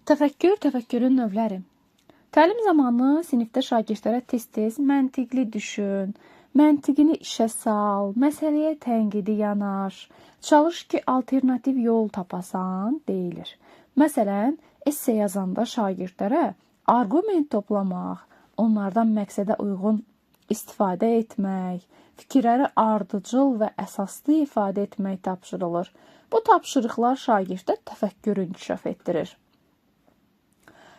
Təfəkkür, təfəkkürün növləri. Təlim zamanı sinifdə şagirdlərə tez-tez məntiqli düşün, məntiqini işə sal, məsələyə tənqidi yanaş, çalış ki, alternativ yol tapasan deyilir. Məsələn, esse yazanda şagirdlərə arqument toplamaq, onlardan məqsədə uyğun istifadə etmək, fikirləri ardıcıl və əsaslı ifadə etmək tapşırılır. Bu tapşırıqlar şagirddə təfəkkürü inkişaf etdirir.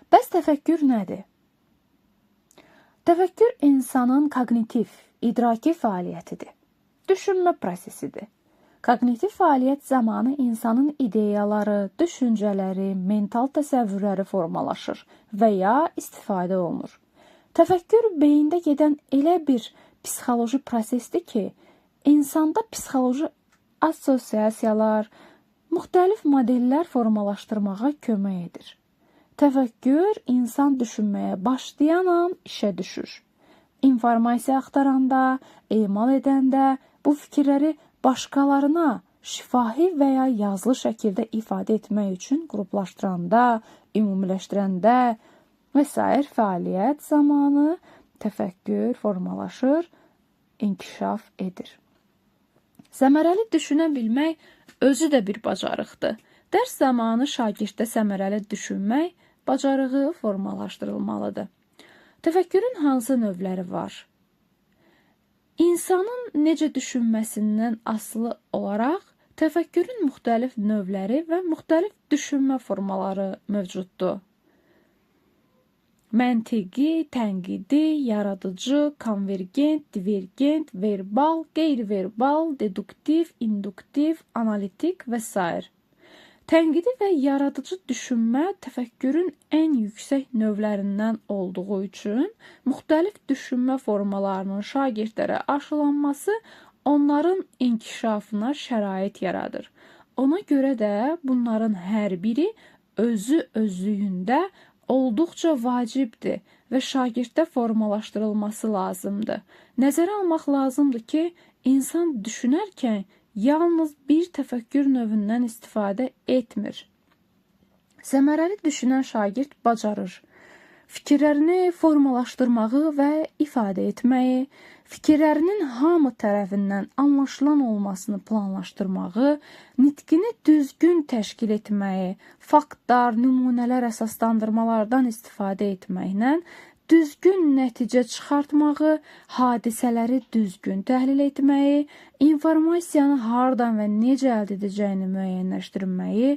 Bəs təfəkkür nədir? Təfəkkür insanın koqnitiv, idraki fəaliyyətidir. Düşünmə prosesidir. Koqnitiv fəaliyyət zamanı insanın ideyaları, düşüncələri, mental təsəvvürləri formalaşır və ya istifadə olunur. Təfəkkür beyində gedən elə bir psixoloji prosesdir ki, insanda psixoloji assosiasiyalar, müxtəlif modellər formalaşdırmağa kömək edir. Təfəkkür insan düşünməyə başlayan an işə düşür. İnformasiya axtaranda, emal edəndə bu fikirləri başqalarına şifahi və ya yazılı şəkildə ifadə etmək üçün qruplaşdıranda, ümumiləşdirəndə və sair fəaliyyət zamanı təfəkkür formalaşır, inkişaf edir. Səmərəli düşünə bilmək özü də bir bacarıqdır. Dərs zamanı şagirddə səmərəli düşünmək bacarığı formalaşdırılmalıdır. Təfəkkürün hansı növləri var? İnsanın necə düşünməsindən asılı olaraq təfəkkürün müxtəlif növləri və müxtəlif düşünmə formaları mövcuddur. Məntiqi, tənqidi, yaradıcı, konvergent, divergent, verbal, qeyri-verbal, deduktiv, induktiv, analitik və sair. Tənqidi və yaradıcı düşünmə təfəkkürün ən yüksək növlərindən olduğu üçün müxtəlif düşünmə formalarının şagirdlərə aşılanması onların inkişafına şərait yaradır. Ona görə də bunların hər biri özü özlüyündə olduqca vacibdir və şagirddə formalaşdırılması lazımdır. Nəzərə almaq lazımdır ki, insan düşünərkən yalnız bir təfəkkür növündən istifadə etmir. Səmərəli düşünən şagird bacarır fikirlərini formalaşdırmağı və ifadə etməyi, fikirlərinin hamı tərəfindən anlaşılan olmasını planlaşdırmağı, nitqini düzgün təşkil etməyi, faktlar, nümunələr, əsaslandırmalardan istifadə etməklə düzgün nəticə çıxartmağı, hadisələri düzgün təhlil etməyi, informasiyanı hardan və necə əldə edəcəyini müəyyənləşdirməyi,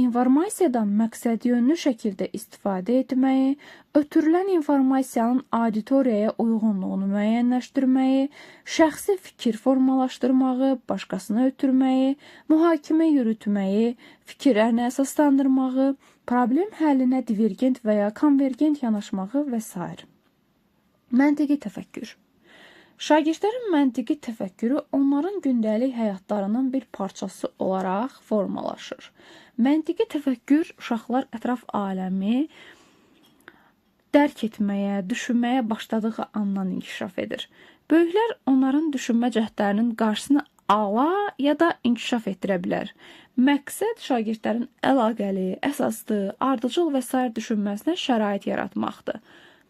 informasiyadan məqsədyönlü şəkildə istifadə etməyi, ötürülən informasiyanın auditoriyaya uyğunluğunu müəyyənləşdirməyi, şəxsi fikir formalaşdırmağı, başqasına ötürməyi, mühakimə yürütməyi, fikirlərini əsaslandırmağı, problem həllinə divergent və ya konvergent yanaşmağı və sair. Məntiqi təfəkkür. Şagirdlərin məntiqi təfəkkürü onların gündəlik həyatlarının bir parçası olaraq formalaşır. Məntiqi təfəkkür uşaqlar ətraf aləmi dərk etməyə, düşünməyə başladığı andan inkişaf edir. Böyüklər onların düşünmə cəhdlərinin qarşısını ala ya da inkişaf etdirə bilər. Məqsəd şagirdlərin əlaqəli, əsaslı, ardıcıl və sair düşünməsinə şərait yaratmaqdır.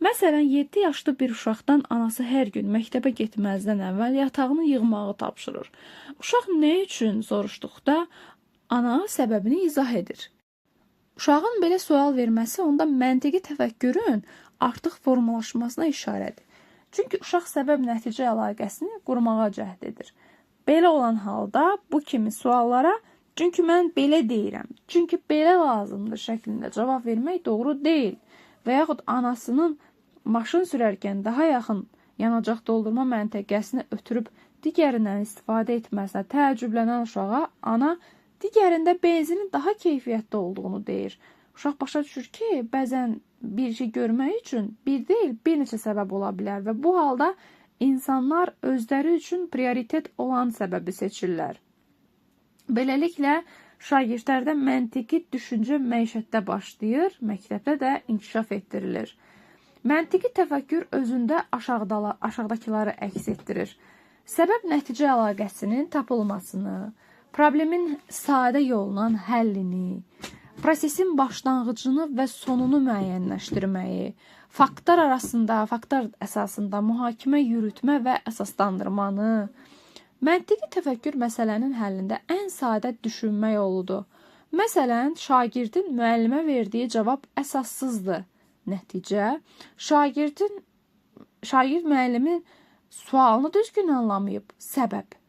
Məsələn, 7 yaşlı bir uşaqdan anası hər gün məktəbə getməzdən əvvəl yatağını yığmağı tapşırır. Uşaq nə üçün soruşduqda ana səbəbini izah edir. Uşağın belə sual verməsi onda məntiqi təfəkkürün artıq formalaşmasına işarədir. Çünki uşaq səbəb-nəticə əlaqəsini qurmağa cəhd edir. Belə olan halda bu kimi suallara çünki mən belə deyirəm, çünki belə lazımdır şəklində cavab vermək doğru deyil. Və yaxud anasının maşın sürərkən daha yaxın yanacaq doldurma məntəqəsini ötürüb digərindən istifadə etməsinə təəccüblənən uşağa ana digərində benzinin daha keyfiyyətli olduğunu deyir. Uşaq başa düşür ki, bəzən bir şey görmək üçün bir deyil, bir neçə səbəb ola bilər və bu halda insanlar özləri üçün prioritet olan səbəbi seçirlər. Beləliklə, şagirdlərdə məntiqi düşüncə məişətdə başlayır, məktəbdə də inkişaf etdirilir. Məntiqi təfəkkür özündə aşağıdakıları əks etdirir. Səbəb-nəticə əlaqəsinin tapılmasını, problemin sadə yolla həllini, prosesin başlanğıcını və sonunu müəyyənləşdirməyi, faktlar arasında, faktlar əsasında mühakimə yürütmə və əsaslandırmanı. Məntiqi təfəkkür məsələnin həllində ən sadə düşünmə yoludur. Məsələn, şagirdin müəllimə verdiyi cavab əsassızdır. Nəticə, şagird müəllimin sualını düzgün anlamayıb. Səbəb.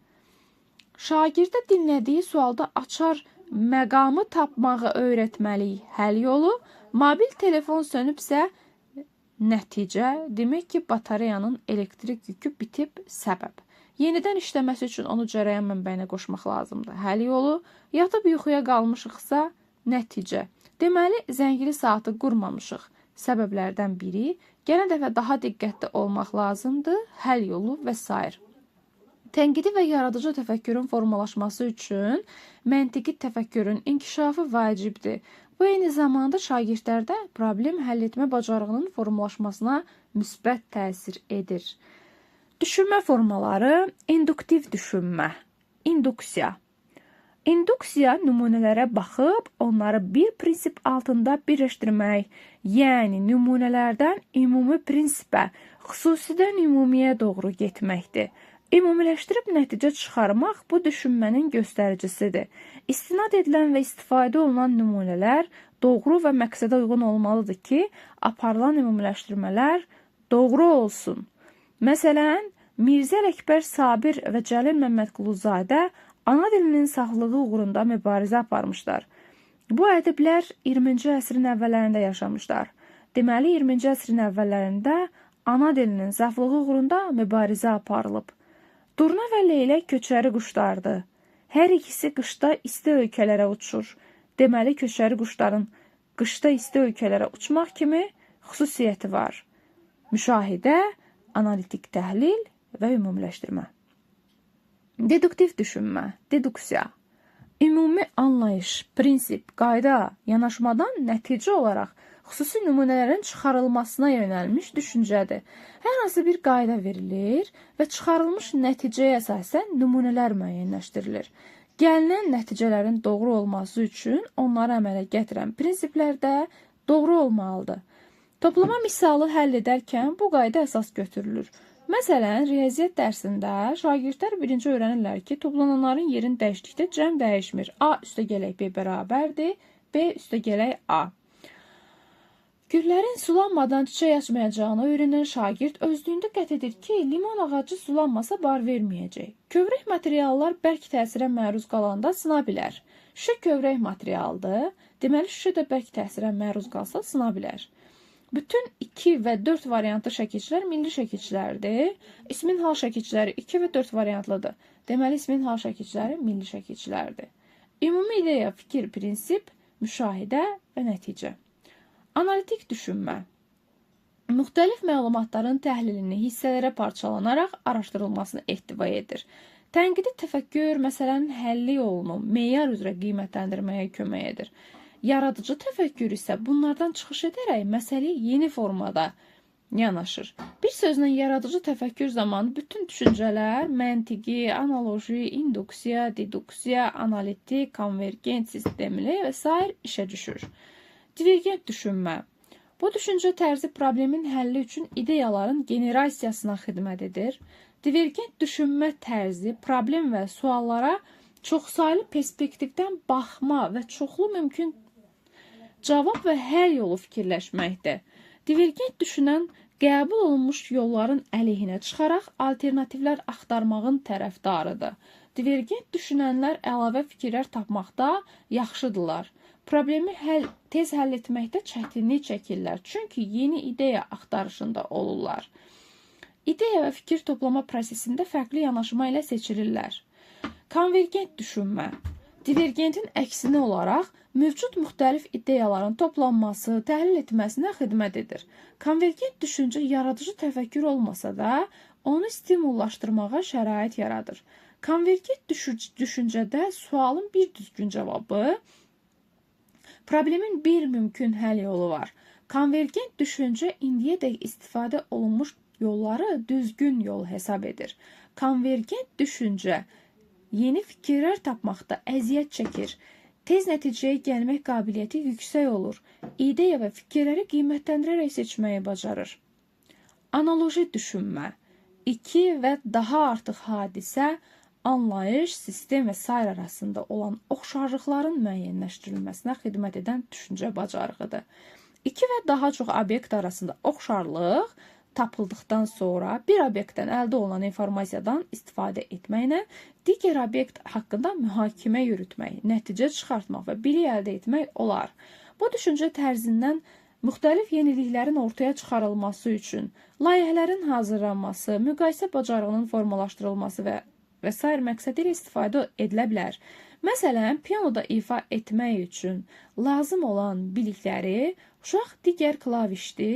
Şagirdə dinlədiyi sualda açar məqamı tapmağı öyrətməliyik. Həll yolu, mobil telefon sönübsə, nəticə, demək ki, batareyanın elektrik yükü bitib. Səbəb. Yenidən işləməsi üçün onu cərəyan mənbəyinə qoşmaq lazımdır. Həll yolu, yatıb yuxuya qalmışıqsa, nəticə. Deməli, zəngli saatı qurmamışıq. Səbəblərdən biri, gələn dəfə daha diqqətli olmaq lazımdır, həll yolu və sair. Tənqidi və yaradıcı təfəkkürün formalaşması üçün məntiqi təfəkkürün inkişafı vacibdir. Bu, eyni zamanda şagirdlərdə problem həll etmə bacarığının formalaşmasına müsbət təsir edir. Düşünmə formaları, induktiv düşünmə, induksiya. İnduksiya nümunələrə baxıb, onları bir prinsip altında birləşdirmək, yəni nümunələrdən ümumi prinsipə, xüsusidən ümumiyə doğru getməkdir. Ümumiləşdirib nəticə çıxarmaq bu düşünmənin göstəricisidir. İstinad edilən və istifadə olunan nümunələr doğru və məqsədə uyğun olmalıdır ki, aparılan ümumiləşdirmələr doğru olsun. Məsələn, Mirzə Ələkbər Sabir və Cəlil Məmmədquluzadə ana dilinin saflığı uğrunda mübarizə aparmışlar. Bu ədiblər 20-ci əsrin əvvəllərində yaşamışlar. Deməli, 20-ci əsrin əvvəllərində ana dilinin saflığı uğrunda mübarizə aparılıb. Durna və leylək köçəri quşlardır. Hər ikisi qışda isti ölkələrə uçur. Deməli, köçəri quşların qışda isti ölkələrə uçmaq kimi xüsusiyyəti var. Müşahidə, analitik təhlil və ümumiləşdirmə. Deduktiv düşünmə, deduksiya. Ümumi anlayış, prinsip, qayda, yanaşmadan nəticə olaraq xüsusi nümunələrin çıxarılmasına yönəlmiş düşüncədir. Hər hansı bir qayda verilir və çıxarılmış nəticəyə əsasən nümunələr müəyyənləşdirilir. Gəlinən nəticələrin doğru olması üçün onları əmələ gətirən prinsiplər də doğru olmalıdır. Toplama misalı həll edərkən bu qayda əsas götürülür. Məsələn, riyaziyyat dərsində şagirdlər birinci öyrənirlər ki, toplananların yerini dəyişdikdə cəm dəyişmir. A üstə gələk B bərabərdir, B üstə gələk A. Güllərin sulanmadan çiçək açmayacağını öyrənən şagird özlüyündə qət edir ki, limon ağacı sulanmasa bar verməyəcək. Kövrək materiallar bərk təsirə məruz qalanda sına bilər. Şüşə kövrək materialdır, deməli şüşə də bərk təsirə məruz qalsa sına bilər. Bütün 2 və 4 variantlı şəkilçilər milli şəkilçilərdir. İsmin hal şəkilçiləri 2 və 4 variantlıdır. Deməli, ismin hal şəkilçiləri milli şəkilçilərdir. Ümumi ideya, fikir, prinsip, müşahidə və nəticə. Analitik düşünmə. Müxtəlif məlumatların təhlilini hissələrə parçalanaraq araşdırılmasını ehtiva edir. Tənqidi təfəkkür məsələnin həlli yolunu meyar üzrə qiymətləndirməyə kömək edir. Yaradıcı təfəkkür isə bunlardan çıxış edərək məsələyə yeni formada yanaşır. Bir sözlə, yaradıcı təfəkkür zamanı bütün düşüncələr məntiqi, analoji, induksiya, deduksiya, analitik, konvergent sistemli və sair işə düşür. Divergent düşünmə. Bu düşüncə tərzi problemin həlli üçün ideyaların generasiyasına xidmət edir. Divergent düşünmə tərzi problem və suallara çoxsaylı perspektivdən baxma və çoxlu mümkün cavab və həll yolu fikirləşməkdir. Divergent düşünən qəbul olunmuş yolların əleyhinə çıxaraq alternativlər axtarmağın tərəfdarıdır. Divergent düşünənlər əlavə fikirlər tapmaqda yaxşıdırlar. Problemi tez həll etməkdə çətinlik çəkirlər, çünki yeni ideya axtarışında olurlar. İdeya və fikir toplama prosesində fərqli yanaşma ilə seçilirlər. Konvergent düşünmə. Divergentin əksinə olaraq mövcud müxtəlif ideyaların toplanması, təhlil etməsinə xidmət edir. Konvergent düşüncə yaradıcı təfəkkür olmasa da, onu stimullaşdırmağa şərait yaradır. Konvergent düşüncədə sualın bir düzgün cavabı, problemin bir mümkün həll yolu var. Konvergent düşüncə indiyədək istifadə olunmuş yolları düzgün yol hesab edir. Konvergent düşüncə yeni fikirlər tapmaqda əziyyət çəkir. Tez nəticəyə gəlmək qabiliyyəti yüksək olur. İdeya və fikirləri qiymətləndirərək seçməyi bacarır. Analoji düşünmə. İki və daha artıq hadisə, anlayış, sistem və sair arasında olan oxşarlıqların müəyyənləşdirilməsinə xidmət edən düşüncə bacarığıdır. İki və daha çox obyekt arasında oxşarlıq tapıldıqdan sonra bir obyektdən əldə olunan informasiyadan istifadə etməklə digər obyekt haqqında mühakimə yürütmək, nəticə çıxartmaq və bilik əldə etmək olar. Bu düşüncə tərzindən müxtəlif yeniliklərin ortaya çıxarılması üçün layihələrin hazırlanması, müqayisə bacarığının formalaşdırılması və sair məqsədi ilə istifadə edilə bilər. Məsələn, pianoda ifa etmək üçün lazım olan bilikləri uşaq digər klavişli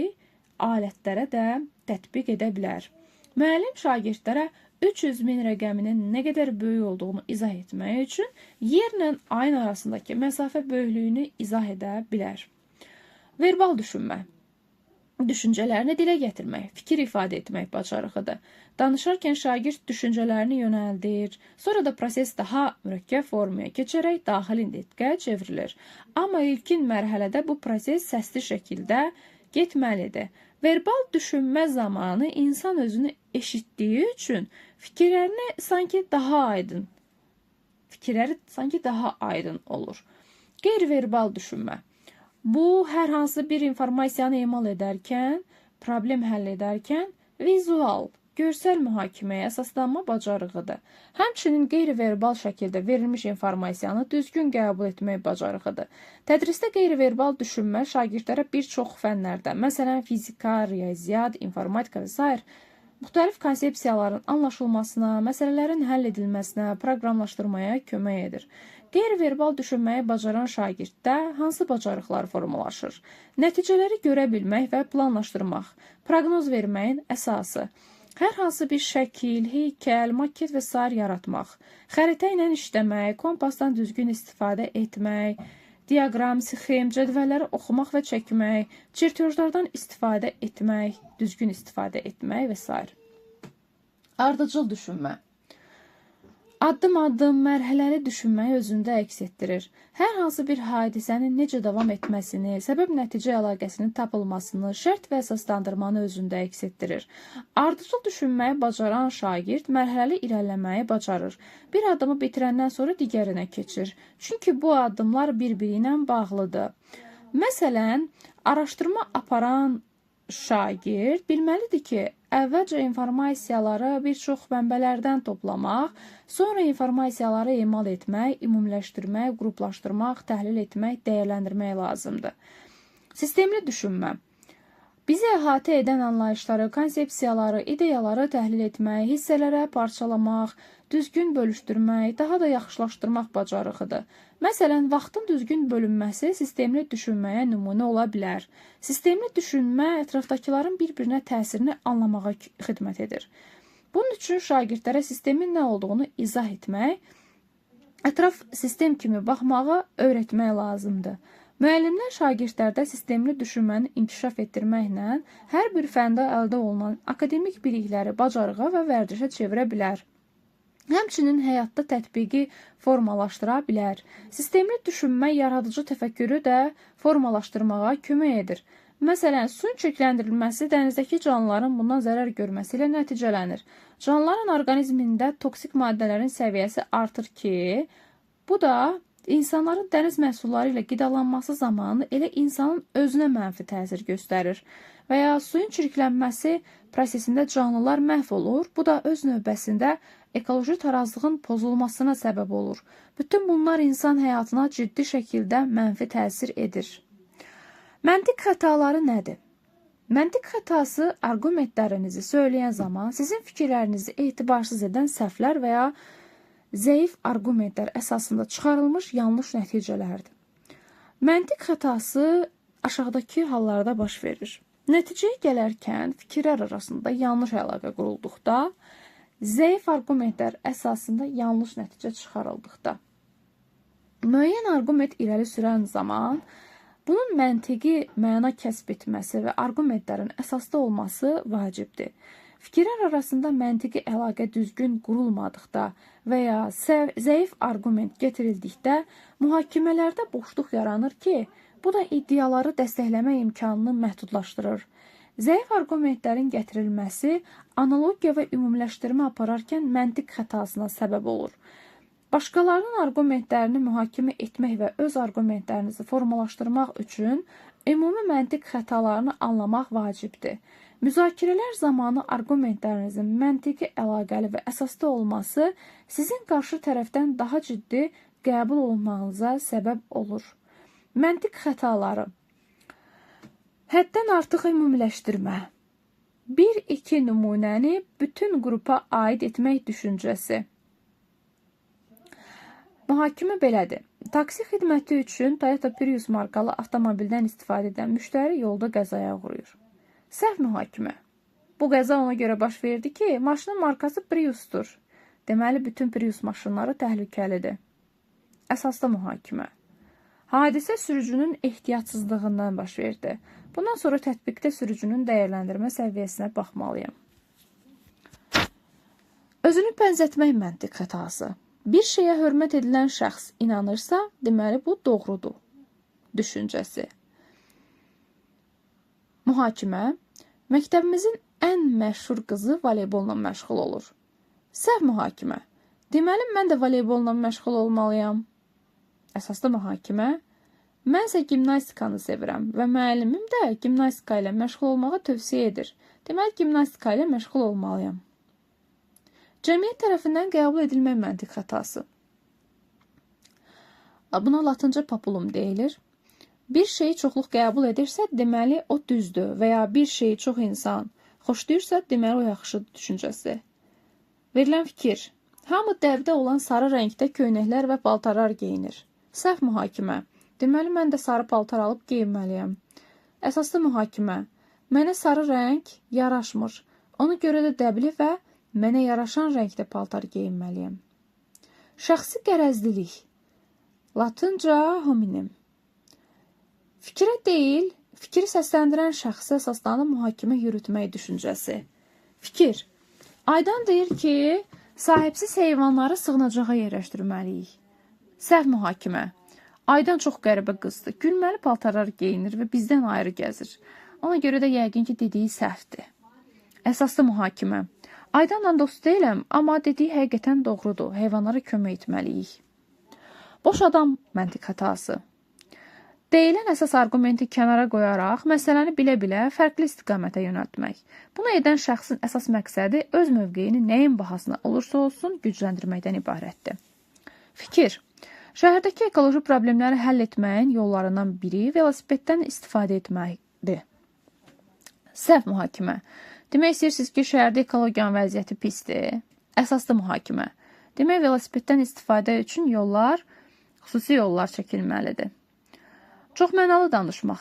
alətlərə də tətbiq edə bilər. Müəllim şagirdlərə 300 min rəqəminin nə qədər böyük olduğunu izah etmək üçün yerlə ayın arasındakı məsafə böyüklüyünü izah edə bilər. Verbal düşünmə. Düşüncələrini dilə gətirmək, fikir ifadə etmək bacarığıdır. Danışarkən şagird düşüncələrini yönəldir, sonra da proses daha mürəkkəb formaya keçərək daxili nitqə çevrilir. Amma ilkin mərhələdə bu proses səsli şəkildə getməlidir. Verbal düşünmə zamanı insan özünü eşitdiyi üçün fikirlərini sanki daha aydın, fikirləri sanki daha aydın olur. Qeyri-verbal düşünmə. Bu, hər hansı bir informasiyanı emal edərkən, problem həll edərkən vizual, görsəl mühakiməyə əsaslanma bacarığıdır. Həmçinin qeyri-verbal şəkildə verilmiş informasiyanı düzgün qəbul etmək bacarığıdır. Tədrisdə qeyri-verbal düşünmə şagirdlərə bir çox fənlərdə, məsələn, fizika, riyaziyyat, informatika və sair müxtəlif konsepsiyaların anlaşılmasına, məsələlərin həll edilməsinə, proqramlaşdırmaya kömək edir. Qeyri-verbal düşünməyi bacaran şagirddə hansı bacarıqlar formalaşır? Nəticələri görə bilmək və planlaşdırmaq, proqnoz verməyin əsası, hər hansı bir şəkil, heykəl, maket və sair yaratmaq, xəritə ilə işləmək, kompasdan düzgün istifadə etmək, diaqram, sxem, cədvəlləri oxumaq və çəkmək, çertyožlardan istifadə etmək, düzgün istifadə etmək və sair. Ardıcıl düşünmə. Addım-addım, mərhələli düşünməyi özündə əks etdirir. Hər hansı bir hadisənin necə davam etməsini, səbəb-nəticə əlaqəsinin tapılmasını, şərt və əsaslandırmanı özündə əks etdirir. Ardıcıl düşünməyi bacaran şagird mərhələli irəliləməyi bacarır. Bir addımı bitirəndən sonra digərinə keçir. Çünki bu addımlar bir-biri ilə bağlıdır. Məsələn, araşdırma aparan şagird bilməlidir ki, əvvəlcə informasiyaları bir çox mənbələrdən toplamaq, sonra informasiyaları emal etmək, ümumiləşdirmək, qruplaşdırmaq, təhlil etmək, dəyərləndirmək lazımdır. Sistemli düşünmə. Bizi əhatə edən anlayışları, konsepsiyaları, ideyaları təhlil etmək, hissələrə parçalamaq, düzgün bölüşdürmək, daha da yaxşılaşdırmaq bacarığıdır. Məsələn, vaxtın düzgün bölünməsi sistemli düşünməyə nümunə ola bilər. Sistemli düşünmə ətrafdakıların bir-birinə təsirini anlamağa xidmət edir. Bunun üçün şagirdlərə sistemin nə olduğunu izah etmək, ətraf sistem kimi baxmağı öyrətmək lazımdır. Müəllimlər şagirdlərdə sistemli düşünməni inkişaf etdirməklə hər bir fəndə əldə olunan akademik bilikləri bacarığa və vərdişə çevirə bilər. Həmçinin həyatda tətbiqi formalaşdıra bilər. Sistemli düşünmə yaradıcı təfəkkürü də formalaşdırmağa kömək edir. Məsələn, suyun çirkləndirilməsi dənizdəki canlıların bundan zərər görməsi ilə nəticələnir. Canlıların orqanizmində toksik maddələrin səviyyəsi artır ki, bu da insanların dəniz məhsulları ilə qidalanması zamanı elə insanın özünə mənfi təsir göstərir. Və ya suyun çirklənməsi prosesində canlılar məhv olur. Bu da öz növbəsində ekoloji tarazlığın pozulmasına səbəb olur. Bütün bunlar insan həyatına ciddi şəkildə mənfi təsir edir. Məntiq xətaları nədir? Məntiq xətası arqumentlərinizi söyləyən zaman sizin fikirlərinizi etibarsız edən səhvlər və ya zəif arqumentlər əsasında çıxarılmış yanlış nəticələrdir. Məntiq xətası aşağıdakı hallarda baş verir. Nəticəyə gələrkən fikirlər arasında yanlış əlaqə qurulduqda, zəif arqumentlər əsasında yanlış nəticə çıxarıldıqda, müəyyən arqument irəli sürən zaman bunun məntiqi məna kəsb etməsi və arqumentlərin əsaslı olması vacibdir. Fikirlər arasında məntiqi əlaqə düzgün qurulmadıqda və ya zəif arqument gətirildikdə mühakimələrdə boşluq yaranır ki, bu da iddiaları dəstəkləmə imkanını məhdudlaşdırır. Zəif arqumentlərin gətirilməsi analogiya və ümumiləşdirmə apararkən məntiq xətasına səbəb olur. Başqalarının arqumentlərini mühakimə etmək və öz arqumentlərinizi formalaşdırmaq üçün ümumi məntiq xətalarını anlamaq vacibdir. Müzakirələr zamanı arqumentlərinizin məntiqi əlaqəli və əsaslı olması sizin qarşı tərəfdən daha ciddi qəbul olunmağınıza səbəb olur. Məntiq xətaları. Həddən artıq ümumiləşdirmə. 1-2 nümunəni bütün qrupa aid etmək düşüncəsi. Mühakimə belədir. Taksi xidməti üçün Toyota Prius markalı avtomobildən istifadə edən müştəri yolda qəzaya uğrayır. Səhv mühakimə. Bu qəza ona görə baş verdi ki, maşının markası Priusdur. Deməli, bütün Prius maşınları təhlükəlidir. Əsaslı mühakimə. Hadisə sürücünün ehtiyatsızlığından baş verdi. Bundan sonra tətbiqdə sürücünün dəyərləndirmə səviyyəsinə baxmalıyam. Özünü bənzətmək məntiq xətası. Bir şeyə hörmət edilən şəxs inanırsa, deməli bu doğrudur düşüncəsi. Mühakimə. Məktəbimizin ən məşhur qızı voleybolla məşğul olur. Səhv mühakimə. Deməli mən də voleybolla məşğul olmalıyam. Əsaslı mühakimə. Mən isə gimnastikanı sevirəm və müəllimim də gimnastika ilə məşğul olmağı tövsiyə edir. Deməli gimnastika ilə məşğul olmalıyam. Cəmiyyət tərəfindən qəbul edilmək məntiq xətası. Buna latınca populum deyilir. Bir şeyi çoxluq qəbul edirsə, deməli o düzdür və ya bir şeyi çox insan xoşlayırsa, deməli o yaxşıdır düşüncəsi. Verilən fikir. Hamı dəvdə olan sarı rəngdə köynəklər və paltarlar geyinir. Səhv mühakimə. Deməli mən də sarı paltar alıb geyinməliyəm. Əsaslı mühakimə. Mənə sarı rəng yaraşmır. Ona görə də dəbli və mənə yaraşan rəngdə paltar geyinməliyəm. Şəxsi qərəzlilik. Latınca hominem. Fikrə deyil, fikri səsləndirən şəxsə əsaslanıb mühakimə yürütmək düşüncəsi. Fikir. Aydan deyir ki, sahibsiz heyvanları sığınacağa yerləşdirməliyik. Səhv mühakimə. Aydan çox qəribə qızdır. Gülməli paltarlar geyinir və bizdən ayrı gəzir. Ona görə də yəqin ki, dediyi səhvdir. Əsaslı mühakimə. Aydanla dost deyiləm, amma dediyi həqiqətən doğrudur. Heyvanlara kömək etməliyik. Boş adam məntiq xətası. Deyilən əsas arqumenti kənara qoyaraq məsələni bilə-bilə fərqli istiqamətə yönəltmək. Bunu edən şəxsin əsas məqsədi öz mövqeyini nəyin bahasına olursa olsun gücləndirməkdən ibarətdir. Fikir. Şəhərdəki ekoloji problemləri həll etməyin yollarından biri velosipeddən istifadə etməkdir. Səhv mühakimə. Demək istəyirsiniz ki, şəhərdə ekologiyanın vəziyyəti pisdir. Əsaslı mühakimə. Demək, velosipeddən istifadə üçün yollar, xüsusi yollar çəkilməlidir. Çox mənalı danışmaq.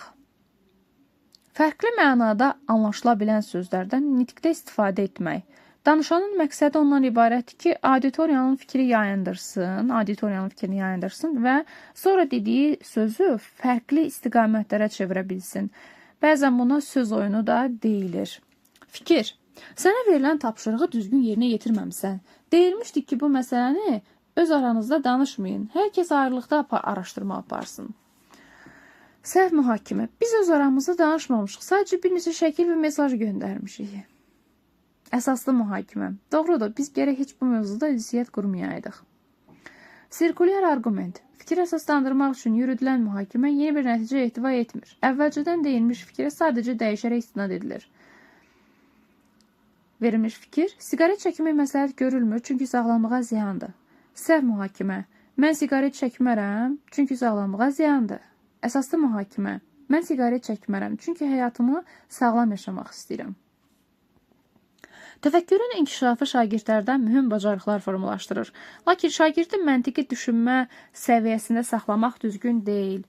Fərqli mənada anlaşıla bilən sözlərdən nitqdə istifadə etmək. Danışanın məqsədi ondan ibarətdir ki, auditoriyanın fikri yayındırsın, auditoriyanın fikrini yayındırsın və sonra dediyi sözü fərqli istiqamətlərə çevirə bilsin. Bəzən buna söz oyunu da deyilir. Fikir. Sənə verilən tapşırığı düzgün yerinə yetirməmisən. Deyilmişdi ki, bu məsələni öz aranızda danışmayın. Hər kəs ayrılıqda araşdırma aparsın. Səhv mühakimə. Biz öz aramızda danışmamışıq. Sadəcə bir neçə şəkil və mesaj göndərmişik. Əsaslı mühakimə. Doğrudur, biz gərək heç bu mövzuda ünsiyyət qurmayaydıq. Sirkulyar arqument. Fikir əsaslandırmaq üçün yürüdülən mühakimə yeni bir nəticə ehtiva etmir. Əvvəlcədən deyilmiş fikrə sadəcə dəyişərək istinad edilir. Verilmiş fikir, siqaret çəkmək məsləhət görülmür, çünki sağlamlığa ziyandır. Səhv mühakimə. Mən siqaret çəkmərəm, çünki sağlamlığa ziyandır. Əsaslı mühakimə. Mən siqaret çəkmərəm, çünki həyatımı sağlam yaşamaq istəyirəm. Təfəkkürün inkişafı şagirdlərdə mühüm bacarıqlar formalaşdırır. Lakin şagirdi məntiqi düşünmə səviyyəsində saxlamaq düzgün deyil.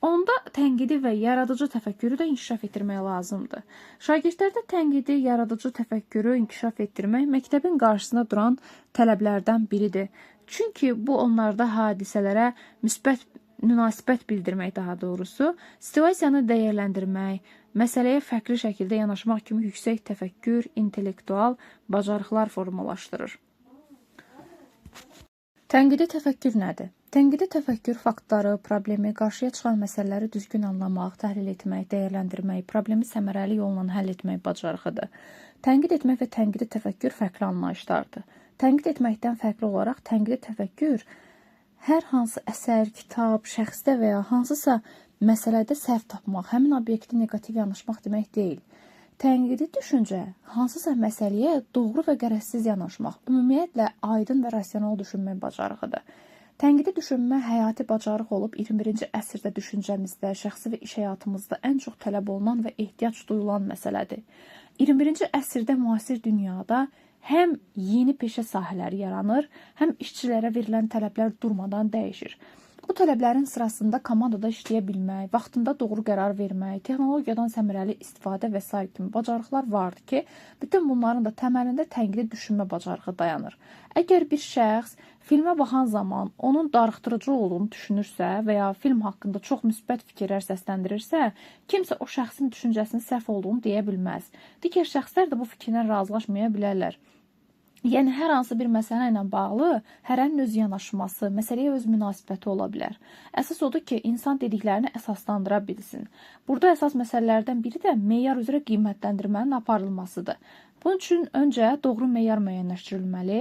Onda tənqidi və yaradıcı təfəkkürü də inkişaf etdirmək lazımdır. Şagirdlərdə tənqidi, yaradıcı təfəkkürü inkişaf etdirmək məktəbin qarşısında duran tələblərdən biridir. Çünki bu onlarda hadisələrə müsbət münasibət bildirmək daha doğrusu, situasiyanı dəyərləndirmək, məsələyə fərqli şəkildə yanaşmaq kimi yüksək təfəkkür, intellektual bacarıqlar formalaşdırır. Tənqidi təfəkkür nədir? Tənqidi təfəkkür faktları, problemi, qarşıya çıxan məsələləri düzgün anlamaq, təhlil etmək, dəyərləndirmək, problemi səmərəli yolla həll etmək bacarığıdır. Tənqid etmək və tənqidi təfəkkür fərqli anlayışlardır. Tənqid etməkdən fərqli olaraq tənqidi təfəkkür hər hansı əsər, kitab, şəxsdə və ya hansısa məsələdə səhv tapmaq, həmin obyektə neqativ yanaşmaq demək deyil. Tənqidi düşüncə hansısa məsələyə doğru və qərəzsiz yanaşmaq, ümumiyyətlə aydın və rasional düşünmək bacarığıdır. Tənqidi düşünmə həyati bacarıq olub 21-ci əsrdə düşüncəmizdə, şəxsi və iş həyatımızda ən çox tələb olunan və ehtiyac duyulan məsələdir. 21-ci əsrdə müasir dünyada həm yeni peşə sahələri yaranır, həm işçilərə verilən tələblər durmadan dəyişir. Bu tələblərin sırasında komandada işləyə bilmək, vaxtında doğru qərar vermək, texnologiyadan səmərəli istifadə və sair kimi bacarıqlar vardır ki, bütün bunların da təməlində tənqidi düşünmə bacarığı dayanır. Əgər bir şəxs filmə baxan zaman onun darıxdırıcı olduğunu düşünürsə və ya film haqqında çox müsbət fikirlər səsləndirirsə, kimsə o şəxsin düşüncəsinin səhv olduğunu deyə bilməz. Digər şəxslər də bu fikirlə razılaşmaya bilərlər. Yəni, hər hansı bir məsələ ilə bağlı hərənin öz yanaşması, məsələyə öz münasibəti ola bilər. Əsas odur ki, insan dediklərini əsaslandıra bilsin. Burada əsas məsələlərdən biri də meyar üzrə qiymətləndirmənin aparılmasıdır. Bunun üçün öncə doğru meyar müəyyənləşdirilməli,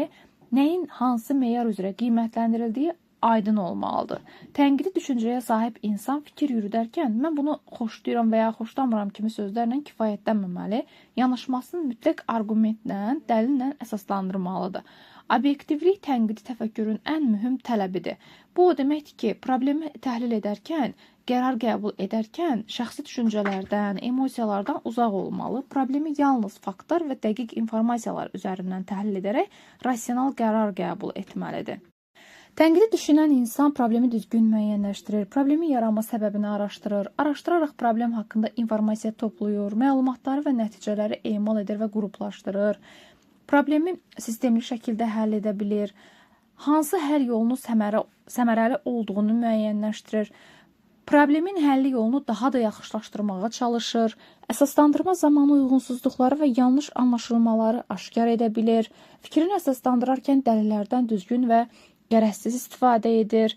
nəyin hansı meyar üzrə qiymətləndirildiyi aydın olmalıdır. Tənqidi düşüncəyə sahib insan fikir yürüdərkən mən bunu xoşlayıram və ya xoşlamıram kimi sözlərlə kifayətlənməməli, yanaşmasını mütləq arqumentlə, dəlillə əsaslandırmalıdır. Obyektivlik tənqidi təfəkkürün ən mühüm tələbidir. Bu o deməkdir ki, problemi təhlil edərkən, qərar qəbul edərkən şəxsi düşüncələrdən, emosiyalardan uzaq olmalı, problemi yalnız faktlar və dəqiq informasiyalar üzərindən təhlil edərək rasional qərar qəbul etməlidir. Tənqidi düşünən insan problemi düzgün müəyyənləşdirir, problemin yaranma səbəbini araşdırır, araşdıraraq problem haqqında informasiya toplayır, məlumatları və nəticələri emal edir və qruplaşdırır, problemi sistemli şəkildə həll edə bilir, hansı həll yolunun səmərəli olduğunu müəyyənləşdirir, problemin həlli yolunu daha da yaxşılaşdırmağa çalışır, əsaslandırma zamanı uyğunsuzluqları və yanlış anlaşılmaları aşkar edə bilir, fikrini əsaslandırarkən dəlillərdən düzgün və qərəzsiz istifadə edir,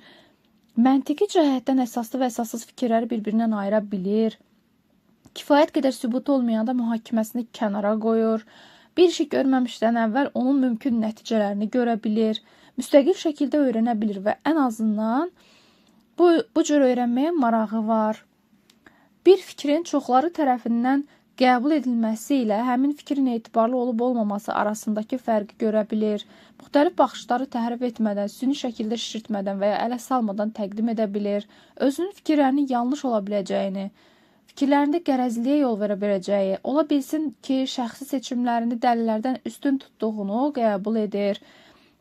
məntiqi cəhətdən əsaslı və əsassız fikirləri bir-birindən ayıra bilir, kifayət qədər sübut olmayanda mühakiməsini kənara qoyur, bir işi görməmişdən əvvəl onun mümkün nəticələrini görə bilir, müstəqil şəkildə öyrənə bilir və ən azından bu cür öyrənməyə marağı var. Bir fikrin çoxları tərəfindən qəbul edilməsi ilə həmin fikrin etibarlı olub-olmaması arasındakı fərqi görə bilir, müxtəlif baxışları təhrif etmədən, süni şəkildə şişirtmədən və ya ələ salmadan təqdim edə bilir, özünün fikirlərinin yanlış ola biləcəyini, fikirlərində qərəzliyə yol verə biləcəyi, ola bilsin ki, şəxsi seçimlərini dəlillərdən üstün tutduğunu qəbul edir.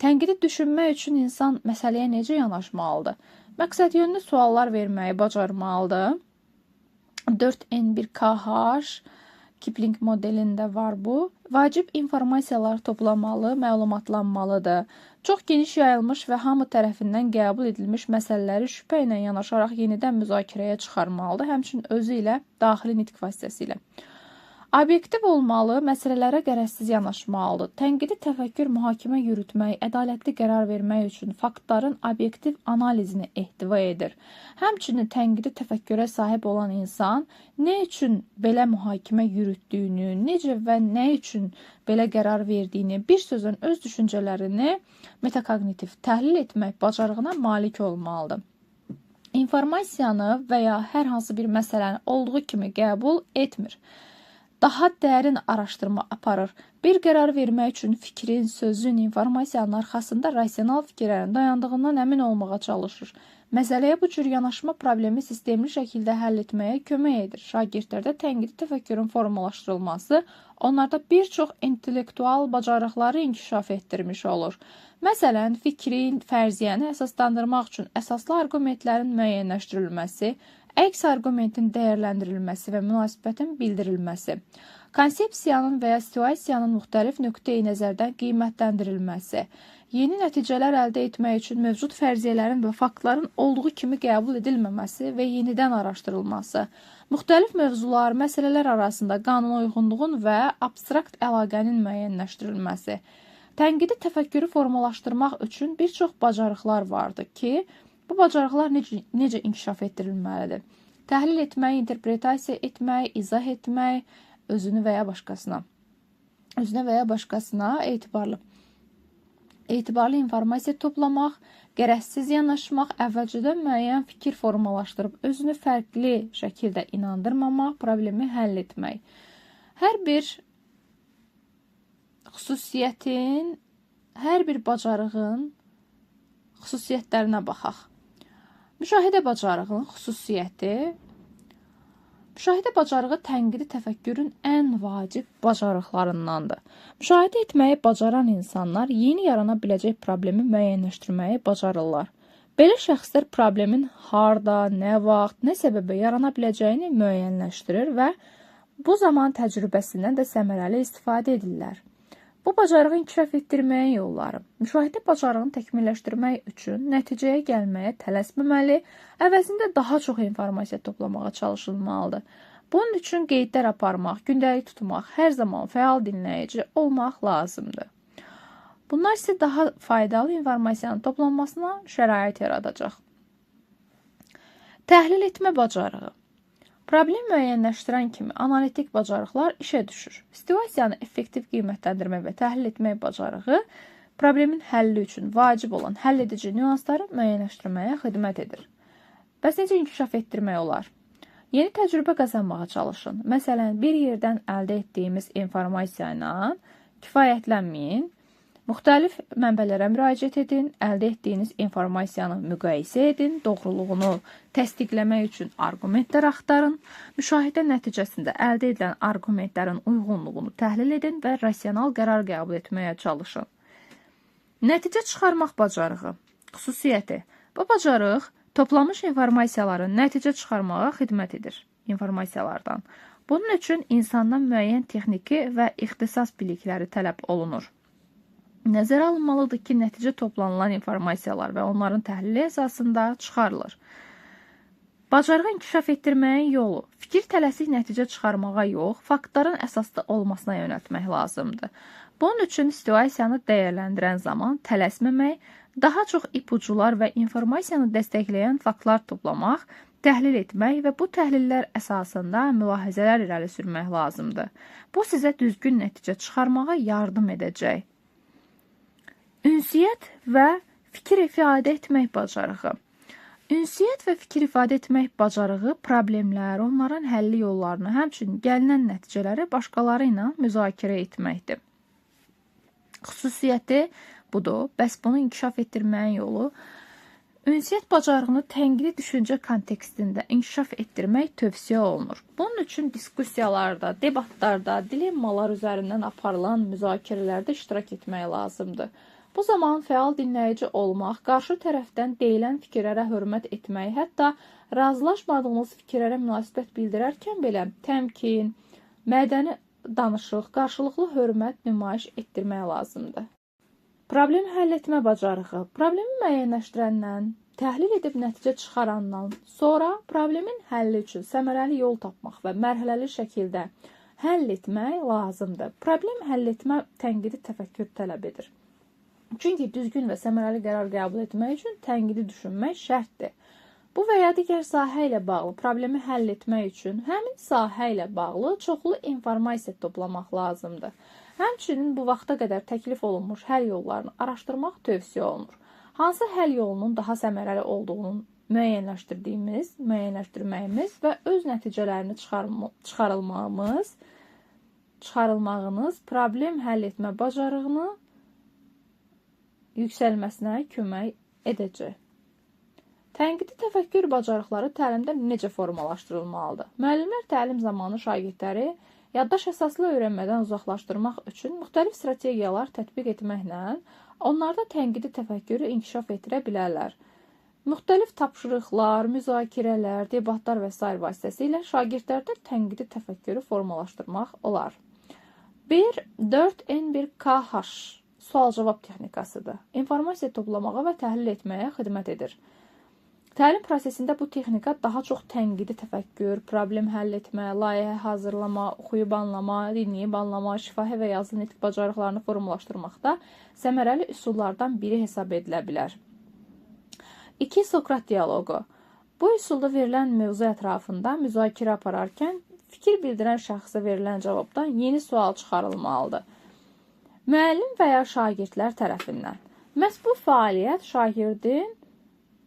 Tənqidi düşünmək üçün insan məsələyə necə yanaşmalıdır? Məqsədyönlü suallar verməyi bacarmalıdır. 4N1KH Kipling modelində var bu. Vacib informasiyalar toplamalı, məlumatlanmalıdır. Çox geniş yayılmış və hamı tərəfindən qəbul edilmiş məsələləri şübhə ilə yanaşaraq yenidən müzakirəyə çıxarmalıdır, həmçinin özü ilə daxili nitq vasitəsilə. Obyektiv olmalı, məsələlərə qərəzsiz yanaşmalıdır. Tənqidi təfəkkür, mühakimə yürütmək, ədalətli qərar vermək üçün faktların obyektiv analizini ehtiva edir. Həmçinin tənqidi təfəkkürə sahib olan insan nə üçün belə mühakimə yürütdüyünü, necə və nə üçün belə qərar verdiyini, bir sözlə öz düşüncələrini metakognitiv təhlil etmək bacarığına malik olmalıdır. İnformasiyanı və ya hər hansı bir məsələni olduğu kimi qəbul etmir. Daha dərin araşdırma aparır. Bir qərar vermək üçün fikrin, sözün, informasiyanın arxasında rasional fikirlərin dayandığından əmin olmağa çalışır. Məsələyə bu cür yanaşma problemi sistemli şəkildə həll etməyə kömək edir. Şagirdlərdə tənqidi təfəkkürün formalaşdırılması onlarda bir çox intellektual bacarıqları inkişaf etdirmiş olur. Məsələn, fikrin, fərziyyəni əsaslandırmaq üçün əsaslı arqumentlərin müəyyənləşdirilməsi, əks arqumentin dəyərləndirilməsi və münasibətin bildirilməsi, konsepsiyanın və ya situasiyanın müxtəlif nöqteyi nəzərdən qiymətləndirilməsi, yeni nəticələr əldə etmək üçün mövcud fərziyyələrin və faktların olduğu kimi qəbul edilməməsi və yenidən araşdırılması, müxtəlif mövzular, məsələlər arasında qanunauyğunluğun və abstrakt əlaqənin müəyyənləşdirilməsi. Tənqidi təfəkkürü formalaşdırmaq üçün bir çox bacarıqlar vardır ki, bu bacarıqlar necə inkişaf etdirilməlidir? Təhlil etmək, interpretasiya etmək, izah etmək, özünü və ya başqasına. Özünə və ya başqasına etibarlı informasiya toplamaq, qərəzsiz yanaşmaq, əvvəlcədən müəyyən fikir formalaşdırıb özünü fərqli şəkildə inandırmamaq, problemi həll etmək. Hər bir xüsusiyyətin, hər bir bacarığın xüsusiyyətlərinə baxaq. Müşahidə bacarığının xüsusiyyəti. Müşahidə bacarığı tənqidi təfəkkürün ən vacib bacarıqlarındandır. Müşahidə etməyi bacaran insanlar yeni yarana biləcək problemi müəyyənləşdirməyi bacarırlar. Belə şəxslər problemin harda, nə vaxt, nə səbəbə yarana biləcəyini müəyyənləşdirir və bu zaman təcrübəsindən də səmərəli istifadə edirlər. Bu bacarığı inkişaf etdirməyin yolları. Müşahidə bacarığını təkmilləşdirmək üçün nəticəyə gəlməyə tələsməməli, əvəzində daha çox informasiya toplamağa çalışılmalıdır. Bunun üçün qeydlər aparmaq, gündəlik tutmaq, hər zaman fəal dinləyici olmaq lazımdır. Bunlar isə daha faydalı informasiyanın toplanmasına şərait yaradacaq. Təhlil etmə bacarığı. Problem müəyyənləşdirən kimi analitik bacarıqlar işə düşür. Situasiyanı effektiv qiymətləndirmək və təhlil etmək bacarığı problemin həlli üçün vacib olan həll edici nüansları müəyyənləşdirməyə xidmət edir. Bəs necə inkişaf etdirmək olar? Yeni təcrübə qazanmağa çalışın. Məsələn, bir yerdən əldə etdiyimiz informasiya ilə kifayətlənməyin. Müxtəlif mənbələrə müraciət edin, əldə etdiyiniz informasiyanı müqayisə edin, doğruluğunu təsdiqləmək üçün arqumentlər axtarın, müşahidə nəticəsində əldə edilən arqumentlərin uyğunluğunu təhlil edin və rasional qərar qəbul etməyə çalışın. Nəticə çıxarmaq bacarığı. Xüsusiyyəti. Bu bacarıq toplanmış informasiyaların nəticə çıxarmağa xidmət edir informasiyalardan. Bunun üçün insandan müəyyən texniki və ixtisas bilikləri tələb olunur. Nəzərə alınmalıdır ki, nəticə toplanılan informasiyalar və onların təhlili əsasında çıxarılır. Bacarığı inkişaf etdirməyin yolu fikir tələsik nəticə çıxarmağa yox, faktların əsaslı olmasına yönəltmək lazımdır. Bunun üçün situasiyanı dəyərləndirən zaman tələsməmək, daha çox ipucular və informasiyanı dəstəkləyən faktlar toplamaq, təhlil etmək və bu təhlillər əsasında mülahizələr irəli sürmək lazımdır. Bu sizə düzgün nəticə çıxarmağa yardım edəcək. Ünsiyyət və fikir ifadə etmək bacarığı. Ünsiyyət və fikir ifadə etmək bacarığı problemlər, onların həlli yollarını, həmçinin gəlinən nəticələri başqaları ilə müzakirə etməkdir. Xüsusiyyəti budur. Bəs bunu inkişaf etdirməyin yolu ünsiyyət bacarığını tənqidi düşüncə kontekstində inkişaf etdirmək tövsiyə olunur. Bunun üçün diskussiyalarda, debatlarda, dilemmalar üzərindən aparılan müzakirələrdə iştirak etmək lazımdır. Bu zaman fəal dinləyici olmaq, qarşı tərəfdən deyilən fikirlərə hörmət etmək, hətta razılaşmadığınız fikirlərə münasibət bildirərkən belə təmkin, mədəni danışıq, qarşılıqlı hörmət nümayiş etdirmək lazımdır. Problem həll etmə bacarığı. Problemi müəyyənləşdirəndən, təhlil edib nəticə çıxarandan sonra problemin həlli üçün səmərəli yol tapmaq və mərhələli şəkildə həll etmək lazımdır. Problem həll etmə tənqidi təfəkkür tələb edir. Çünki düzgün və səmərəli qərar qəbul etmək üçün tənqidi düşünmək şərtdir. Bu və ya digər sahə ilə bağlı problemi həll etmək üçün həmin sahə ilə bağlı çoxlu informasiya toplamaq lazımdır. Həmçinin bu vaxta qədər təklif olunmuş həll yollarını araşdırmaq tövsiyə olunur. Hansı həll yolunun daha səmərəli olduğunu müəyyənləşdirməyimiz və öz nəticələrini çıxarılmağınız problem həll etmə bacarığını yüksəlməsinə kömək edəcək. Tənqidi təfəkkür bacarıqları təlimdə necə formalaşdırılmalıdır? Müəllimlər təlim zamanı şagirdləri yaddaş əsaslı öyrənmədən uzaqlaşdırmaq üçün müxtəlif strategiyalar tətbiq etməklə onlarda tənqidi təfəkkürü inkişaf etdirə bilərlər. Müxtəlif tapşırıqlar, müzakirələr, debatlar və sair vasitəsilə şagirdlərdə tənqidi təfəkkürü formalaşdırmaq olar. 1. 4N1KH sual-cavab texnikasıdır. İnformasiya toplamağa və təhlil etməyə xidmət edir. Təlim prosesində bu texnika daha çox tənqidi təfəkkür, problem həll etmə, layihə hazırlama, oxuyub anlama, dinləyib anlama, şifahi və yazılı nitq bacarıqlarını formalaşdırmaqda səmərəli üsullardan biri hesab edilə bilər. 2. Sokrat dialoqu. Bu üsulda verilən mövzu ətrafında müzakirə apararkən fikir bildirən şəxsə verilən cavabdan yeni sual çıxarılmalıdır. Müəllim və ya şagirdlər tərəfindən. Məhz bu fəaliyyət şagirdin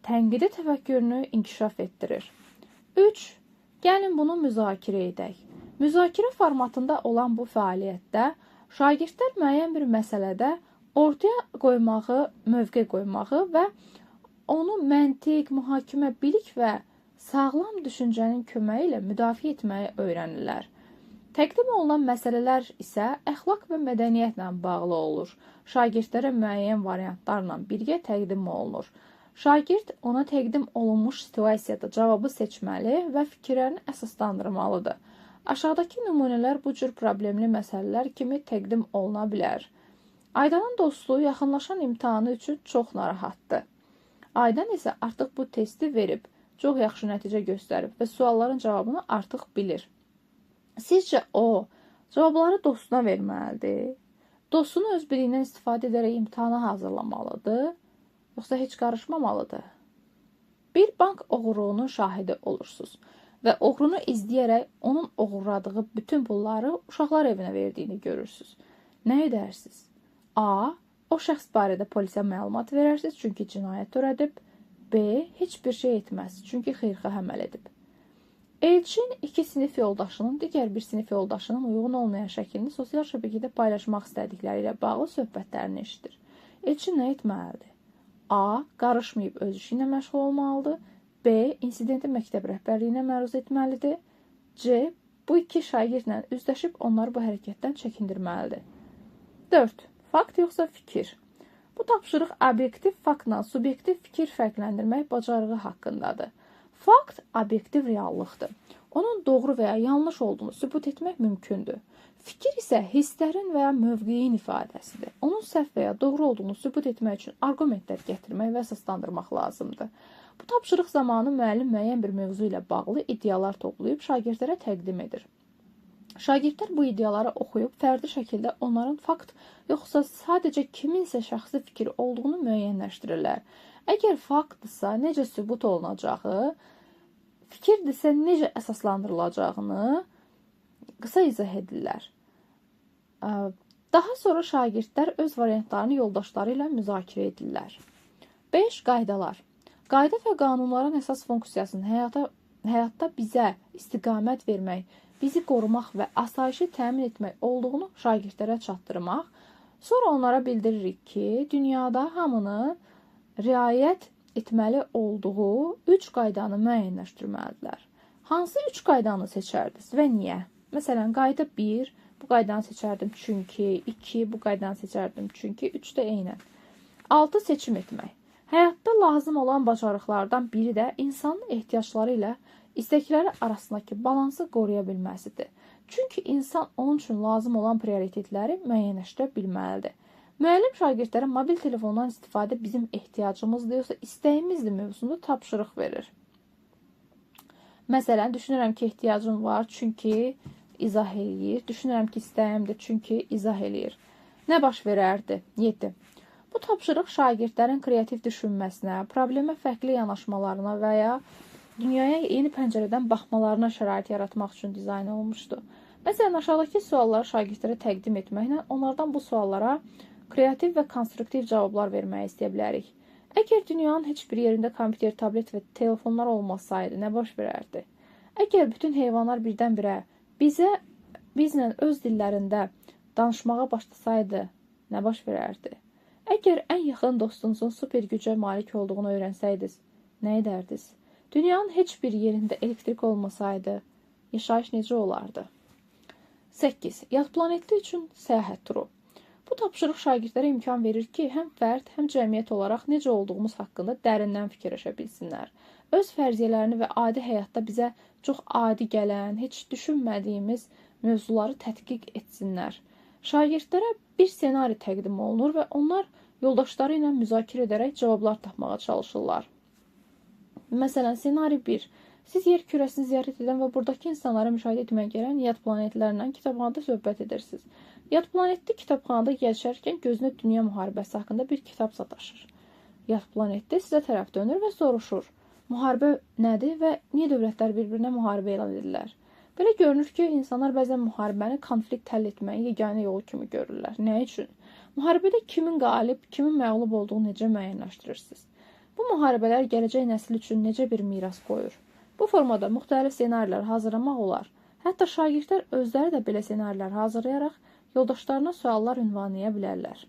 tənqidi təfəkkürünü inkişaf etdirir. 3. Gəlin bunu müzakirə edək. Müzakirə formatında olan bu fəaliyyətdə şagirdlər müəyyən bir məsələdə ortaya qoymağı, mövqe qoymağı və onu məntiq, mühakimə, bilik və sağlam düşüncənin köməyi ilə müdafiə etməyi öyrənirlər. Təqdim olunan məsələlər isə əxlaq və mədəniyyətlə bağlı olur. Şagirdlərə müəyyən variantlarla birgə təqdim olunur. Şagird ona təqdim olunmuş situasiyada cavabı seçməli və fikirlərini əsaslandırmalıdır. Aşağıdakı nümunələr bu cür problemli məsələlər kimi təqdim oluna bilər. Aydanın dostu yaxınlaşan imtahanı üçün çox narahatdır. Aydan isə artıq bu testi verib, çox yaxşı nəticə göstərib və sualların cavabını artıq bilir. Sizcə o, cavabları dostuna verməlidir? Dostunu öz biliyindən istifadə edərək imtahana hazırlamalıdır, yoxsa heç qarışmamalıdır? Bir bank oğurluğunun şahidi olursunuz və oğrunu izləyərək onun oğurladığı bütün pulları uşaqlar evinə verdiyini görürsünüz. Nə edərsiniz? A. O şəxs barədə polisə məlumat verərsiniz, çünki cinayət törədib. B. Heç bir şey etməz, çünki xeyirxah əməl edib. Elçin iki sinif yoldaşının digər bir sinif yoldaşının uyğun olmayan şəklini sosial şəbəkədə paylaşmaq istədikləri ilə bağlı söhbətlərini eşidir. Elçin nə etməlidir? A. Qarışmayıb öz işi ilə məşğul olmalıdır. B. İnsidenti məktəb rəhbərliyinə məruz etməlidir. C. Bu iki şagirdlə üzləşib onları bu hərəkətdən çəkindirməlidir. 4. Fakt yoxsa fikir? Bu tapşırıq obyektiv faktla subyektiv fikir fərqləndirmək bacarığı haqqındadır. Fakt obyektiv reallıqdır. Onun doğru və ya yanlış olduğunu sübut etmək mümkündür. Fikir isə hisslərin və ya mövqeyin ifadəsidir. Onun səhv və ya doğru olduğunu sübut etmək üçün arqumentlər gətirmək və əsaslandırmaq lazımdır. Bu tapşırıq zamanı müəllim müəyyən bir mövzu ilə bağlı iddialar toplayıb şagirdlərə təqdim edir. Şagirdlər bu iddiaları oxuyub fərdi şəkildə onların fakt yoxsa sadəcə kiminsə şəxsi fikri olduğunu müəyyənləşdirirlər. Əgər faktdırsa, necə sübut olunacağı, fikirdirsə, necə əsaslandırılacağını qısa izah edirlər. Daha sonra şagirdlər öz variantlarını yoldaşları ilə müzakirə edirlər. 5. Qaydalar. Qayda və qanunların əsas funksiyasının həyatda bizə istiqamət vermək, bizi qorumaq və asayişi təmin etmək olduğunu şagirdlərə çatdırmaq, sonra onlara bildiririk ki, dünyada hamının riayət etməli olduğu 3 qaydanı müəyyənləşdirməlidirlər. Hansı 3 qaydanı seçərdiniz və niyə? Məsələn, qayda 1, bu qaydanı seçərdim çünki, 2, bu qaydanı seçərdim çünki, 3 də eynən. 6. Seçim etmək. Həyatda lazım olan bacarıqlardan biri də insanın ehtiyacları ilə istəkləri arasındakı balansı qoruya bilməsidir. Çünki insan onun üçün lazım olan prioritetləri müəyyənləşdirə bilməlidir. Müəllim şagirdlərə mobil telefondan istifadə bizim ehtiyacımızdır, yoxsa istəyimizdir mövzusunda tapşırıq verir. Məsələn, düşünürəm ki, ehtiyacım var, çünki izah eləyir. Düşünürəm ki, istəyimdir, çünki izah eləyir. Nə baş verərdi? 7. Bu tapşırıq şagirdlərin kreativ düşünməsinə, problemə fərqli yanaşmalarına və ya dünyaya yeni pəncərədən baxmalarına şərait yaratmaq üçün dizayn olunmuşdu. Məsələn, aşağıdakı sualları şagirdlərə təqdim etməklə onlardan bu suallara kreativ və konstruktiv cavablar verməyi istəyə bilərik. Əgər dünyanın heç bir yerində kompüter, tablet və telefonlar olmasaydı, nə baş verərdi? Əgər bütün heyvanlar birdən-birə bizlə öz dillərində danışmağa başlasaydı, nə baş verərdi? Əgər ən yaxın dostunuzun super gücə malik olduğunu öyrənsəydiniz, nə edərdiniz? Dünyanın heç bir yerində elektrik olmasaydı, yaşayış necə olardı? 8. Yad planetli üçün səyahət turu. Bu tapşırıq şagirdlərə imkan verir ki, həm fərd, həm cəmiyyət olaraq necə olduğumuz haqqında dərindən fikirləşə bilsinlər. Öz fərziyyələrini və adi həyatda bizə çox adi gələn, heç düşünmədiyimiz mövzuları tədqiq etsinlər. Şagirdlərə bir ssenari təqdim olunur və onlar yoldaşları ilə müzakirə edərək cavablar tapmağa çalışırlar. Məsələn, ssenari 1. Siz yer kürəsini ziyarət edən və buradakı insanları müşahidə etməyə gələn yad planetlərlə kitabxanada söhbət edirsiniz. Yad planetli kitabxanada gəzişərkən gözünə dünya müharibəsi haqqında bir kitab sataşır. Yad planetli sizə tərəf dönür və soruşur: müharibə nədir və niyə dövlətlər bir-birinə müharibə elan edirlər? Belə görünür ki, insanlar bəzən müharibəni konflikt həll etməyin yeganə yolu kimi görürlər. Nə üçün? Müharibədə kimin qalib, kimin məğlub olduğunu necə müəyyənləşdirirsiniz? Bu müharibələr gələcək nəsil üçün necə bir miras qoyur? Bu formada müxtəlif ssenarilər hazırlamaq olar. Hətta şagirdlər özləri də belə ssenarilər hazırlayaraq yoldaşlarına suallar ünvanlaya bilərlər.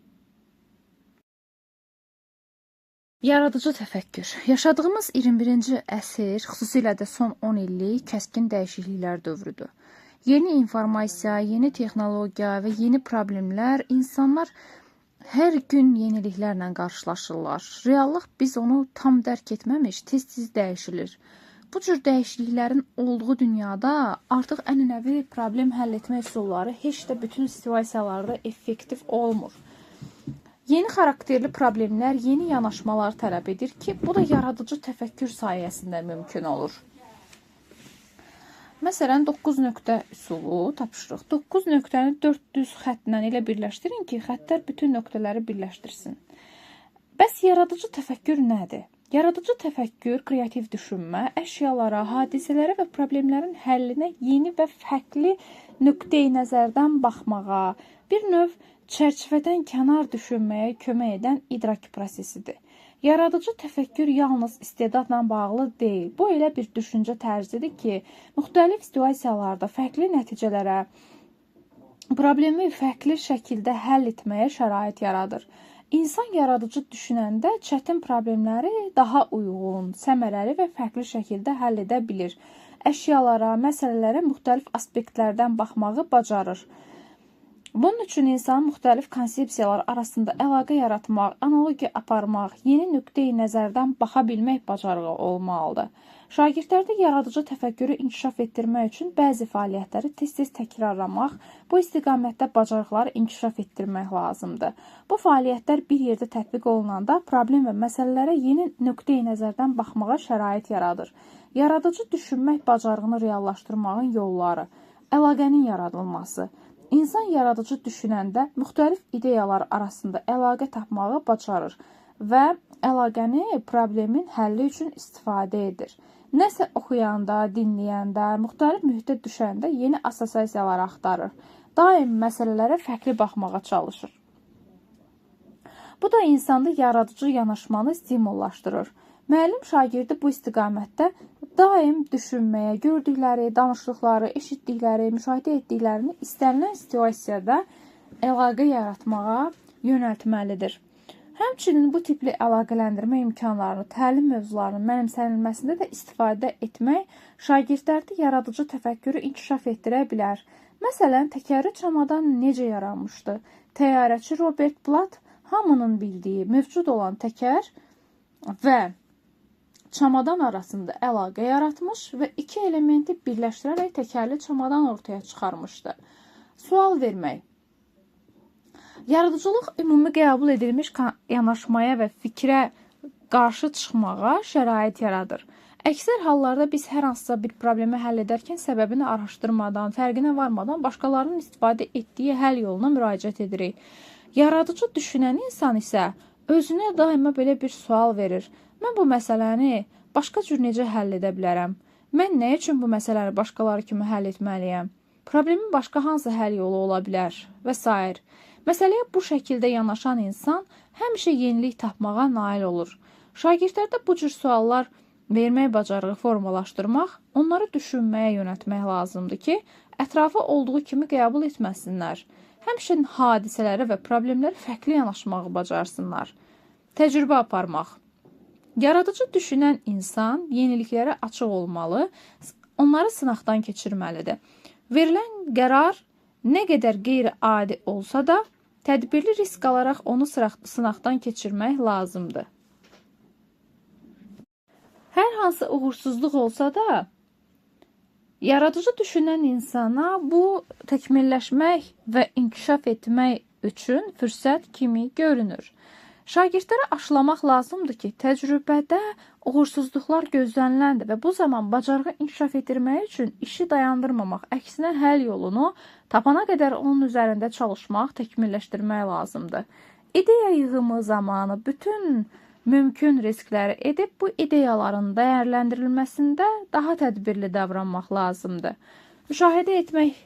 Yaradıcı təfəkkür. Yaşadığımız 21-ci əsr, xüsusilə də son 10 illik kəskin dəyişikliklər dövrüdür. Yeni informasiya, yeni texnologiya və yeni problemlər, insanlar hər gün yeniliklərlə qarşılaşırlar. Reallıq biz onu tam dərk etməmiş, tez-tez dəyişilir. Bu cür dəyişikliklərin olduğu dünyada artıq ənənəvi problem həll etmə üsulları heç də bütün situasiyalarda effektiv olmur. Yeni xarakterli problemlər yeni yanaşmalar tələb edir ki, bu da yaradıcı təfəkkür sayəsində mümkün olur. Məsələn, 9 nöqtə üsulu tapşırıq. 9 nöqtəni 4 düz xəttlə elə birləşdirin ki, xəttlər bütün nöqtələri birləşdirsin. Bəs yaradıcı təfəkkür nədir? Yaradıcı təfəkkür, kreativ düşünmə, əşyalara, hadisələrə və problemlərin həllinə yeni və fərqli nöqteyi nəzərdən baxmağa, bir növ çərçivədən kənar düşünməyə kömək edən idrak prosesidir. Yaradıcı təfəkkür yalnız istedadla bağlı deyil. Bu elə bir düşüncə tərzidir ki, müxtəlif situasiyalarda fərqli nəticələrə, problemi fərqli şəkildə həll etməyə şərait yaradır. İnsan yaradıcı düşünəndə çətin problemləri daha uyğun, səmərəli və fərqli şəkildə həll edə bilir. Əşyalara, məsələlərə müxtəlif aspektlərdən baxmağı bacarır. Bunun üçün insan müxtəlif konsepsiyalar arasında əlaqə yaratmaq, analogiya aparmaq, yeni nöqteyi nəzərdən baxa bilmək bacarığı olmalıdır. Şagirdlərdə yaradıcı təfəkkürü inkişaf etdirmək üçün bəzi fəaliyyətləri tez-tez təkrarlamaq, bu istiqamətdə bacarıqları inkişaf etdirmək lazımdır. Bu fəaliyyətlər bir yerdə tətbiq olunanda problem və məsələlərə yeni nöqteyi nəzərdən baxmağa şərait yaradır. Yaradıcı düşünmək bacarığını reallaşdırmağın yolları, əlaqənin yaradılması. İnsan yaradıcı düşünəndə müxtəlif ideyalar arasında əlaqə tapmağı bacarır və əlaqəni problemin həlli üçün istifadə edir. Nəsə oxuyanda, dinləyəndə, müxtəlif mühitə düşəndə yeni assosiasiyalar axtarır. Daim məsələlərə fərqli baxmağa çalışır. Bu da insanda yaradıcı yanaşmanı stimullaşdırır. Müəllim şagirdi bu istiqamətdə daim düşünməyə, gördükləri, danışdıqları, eşitdikləri, müşahidə etdiklərini istənilən situasiyada əlaqə yaratmağa yönəltməlidir. Həmçinin bu tipli əlaqələndirmə imkanlarını təlim mövzularının mənimsənilməsində də istifadə etmək şagirdlərdə yaradıcı təfəkkürü inkişaf etdirə bilər. Məsələn, təkərli çamadan necə yaranmışdı? Təyyarəçi Robert Platt hamının bildiyi mövcud olan təkər və çamadan arasında əlaqə yaratmış və iki elementi birləşdirərək təkərli çamadan ortaya çıxarmışdı. Sual vermək. Yaradıcılıq ümumi qəbul edilmiş yanaşmaya və fikrə qarşı çıxmağa şərait yaradır. Əksər hallarda biz hər hansısa bir problemi həll edərkən səbəbini araşdırmadan, fərqinə varmadan başqalarının istifadə etdiyi həll yoluna müraciət edirik. Yaradıcı düşünən insan isə özünə daima belə bir sual verir. Mən bu məsələni başqa cür necə həll edə bilərəm? Mən nə üçün bu məsələni başqaları kimi həll etməliyəm? Problemin başqa hansı həll yolu ola bilər? Və sair. Məsələyə bu şəkildə yanaşan insan həmişə yenilik tapmağa nail olur. Şagirdlərdə bu cür suallar vermək bacarığı formalaşdırmaq, onları düşünməyə yönəltmək lazımdır ki, ətrafı olduğu kimi qəbul etməsinlər. Həmişə hadisələrə və problemlərə fərqli yanaşmağı bacarsınlar. Təcrübə aparmaq. Yaradıcı düşünən insan yeniliklərə açıq olmalı, onları sınaqdan keçirməlidir. Verilən qərar nə qədər qeyri-adi olsa da, Tədbirli risk alaraq onu sınaqdan keçirmək lazımdır. Hər hansı uğursuzluq olsa da, yaradıcı düşünən insana bu təkmilləşmək və inkişaf etmək üçün fürsət kimi görünür. Şagirdlərə aşılamaq lazımdır ki, təcrübədə uğursuzluqlar gözləniləndir və bu zaman bacarığı inkişaf etdirmək üçün işi dayandırmamaq, əksinə həll yolunu tapana qədər onun üzərində çalışmaq, təkmilləşdirmək lazımdır. İdeya yığımı zamanı bütün mümkün riskləri edib bu ideyaların dəyərləndirilməsində daha tədbirli davranmaq lazımdır. Müşahidə etmək.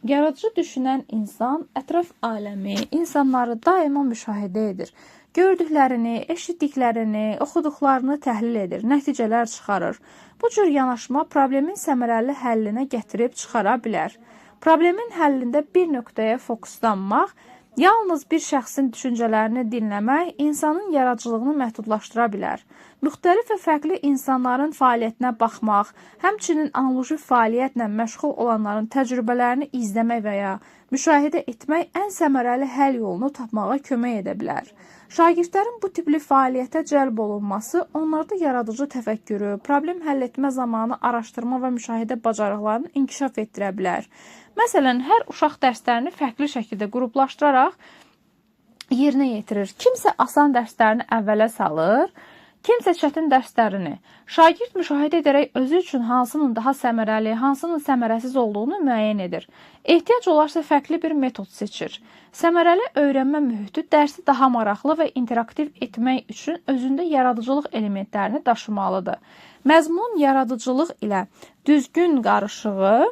Yaradıcı düşünən insan ətraf aləmi, insanları daima müşahidə edir. Gördüklərini, eşitdiklərini, oxuduqlarını təhlil edir, nəticələr çıxarır. Bu cür yanaşma problemin səmərəli həllinə gətirib çıxara bilər. Problemin həllində bir nöqtəyə fokuslanmaq, yalnız bir şəxsin düşüncələrini dinləmək insanın yaradıcılığını məhdudlaşdıra bilər. Müxtəlif və fərqli insanların fəaliyyətinə baxmaq, həmçinin analoji fəaliyyətlə məşğul olanların təcrübələrini izləmək və ya müşahidə etmək ən səmərəli həll yolunu tapmağa kömək edə bilər. Şagirdlərin bu tipli fəaliyyətə cəlb olunması onlarda yaradıcı təfəkkürü, problem həll etmə zamanı araşdırma və müşahidə bacarıqlarını inkişaf etdirə bilər. Məsələn, hər uşaq dərslərini fərqli şəkildə qruplaşdıraraq yerinə yetirir. Kimsə asan dərslərini əvvələ salır, kimsə çətin dərslərini. Şagird müşahidə edərək özü üçün hansının daha səmərəli, hansının səmərəsiz olduğunu müəyyən edir. Ehtiyac olarsa fərqli bir metod seçir. Səmərəli öyrənmə mühiti dərsi daha maraqlı və interaktiv etmək üçün özündə yaradıcılıq elementlərini daşımalıdır. Məzmun yaradıcılıq ilə düzgün qarışığı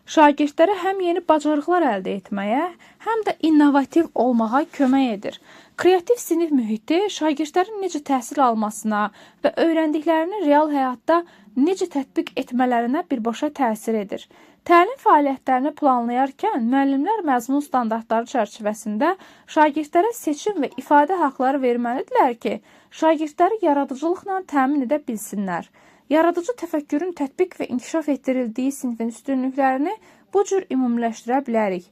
şagirdlərə həm yeni bacarıqlar əldə etməyə, həm də innovativ olmağa kömək edir. Kreativ sinif mühiti şagirdlərin necə təhsil almasına və öyrəndiklərini real həyatda necə tətbiq etmələrinə birbaşa təsir edir. Təlim fəaliyyətlərini planlayarkən müəllimlər məzmun standartları çərçivəsində şagirdlərə seçim və ifadə haqları verməlidirlər ki, şagirdləri yaradıcılıqla təmin edə bilsinlər. Yaradıcı təfəkkürün tətbiq və inkişaf etdirildiyi sinifin üstünlüklərini bu cür ümumiləşdirə bilərik.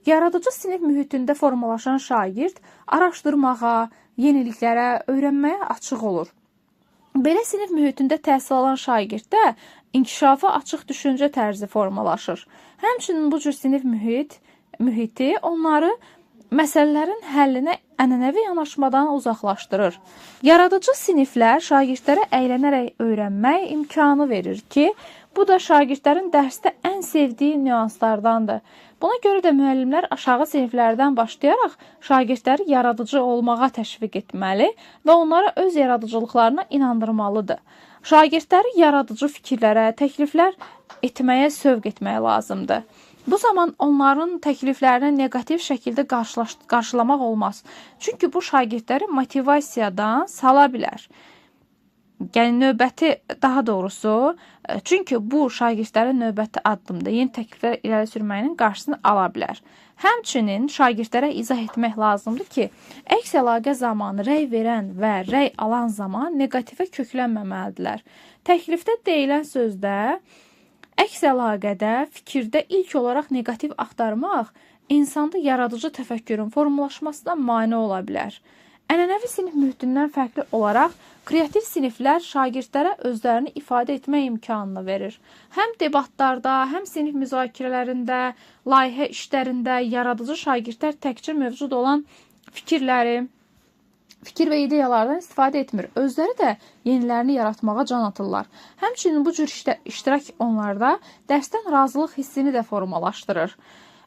Yaradıcı sinif mühitində formalaşan şagird araşdırmağa, yeniliklərə, öyrənməyə açıq olur. Belə sinif mühitində təhsil alan şagirddə inkişafa açıq düşüncə tərzi formalaşır. Həmçinin bu cür sinif mühiti onları məsələlərin həllinə ənənəvi yanaşmadan uzaqlaşdırır. Yaradıcı siniflər şagirdlərə əylənərək öyrənmək imkanı verir ki, bu da şagirdlərin dərsdə ən sevdiyi nüanslardandır. Buna görə də müəllimlər aşağı siniflərdən başlayaraq şagirdləri yaradıcı olmağa təşviq etməli və onlara öz yaradıcılıqlarına inandırmalıdır. Şagirdləri yaradıcı fikirlərə, təkliflər etməyə sövq etmək lazımdır. Bu zaman onların təkliflərini neqativ şəkildə qarşılamaq olmaz. Çünki bu şagirdləri motivasiyadan sala bilər. Yəni növbəti, daha doğrusu, çünki bu şagirdlərin növbəti addımda yeni təkliflər irəli sürməyinin qarşısını ala bilər. Həmçinin şagirdlərə izah etmək lazımdır ki, əks əlaqə zamanı rəy verən və rəy alan zaman neqativə köklənməməlidirlər. Təklifdə deyilən sözdə əks əlaqədə fikirdə ilk olaraq neqativ axtarmaq insanda yaradıcı təfəkkürün formalaşmasına mane ola bilər. Ənənəvi sinif mühitindən fərqli olaraq kreativ siniflər şagirdlərə özlərini ifadə etmək imkanını verir. Həm debatlarda, həm sinif müzakirələrində, layihə işlərində yaradıcı şagirdlər təkcə mövcud olan fikirləri, fikir və ideyalardan istifadə etmir. Özləri də yenilərini yaratmağa can atırlar. Həmçinin bu cür iştirak onlarda dərsdən razılıq hissini də formalaşdırır.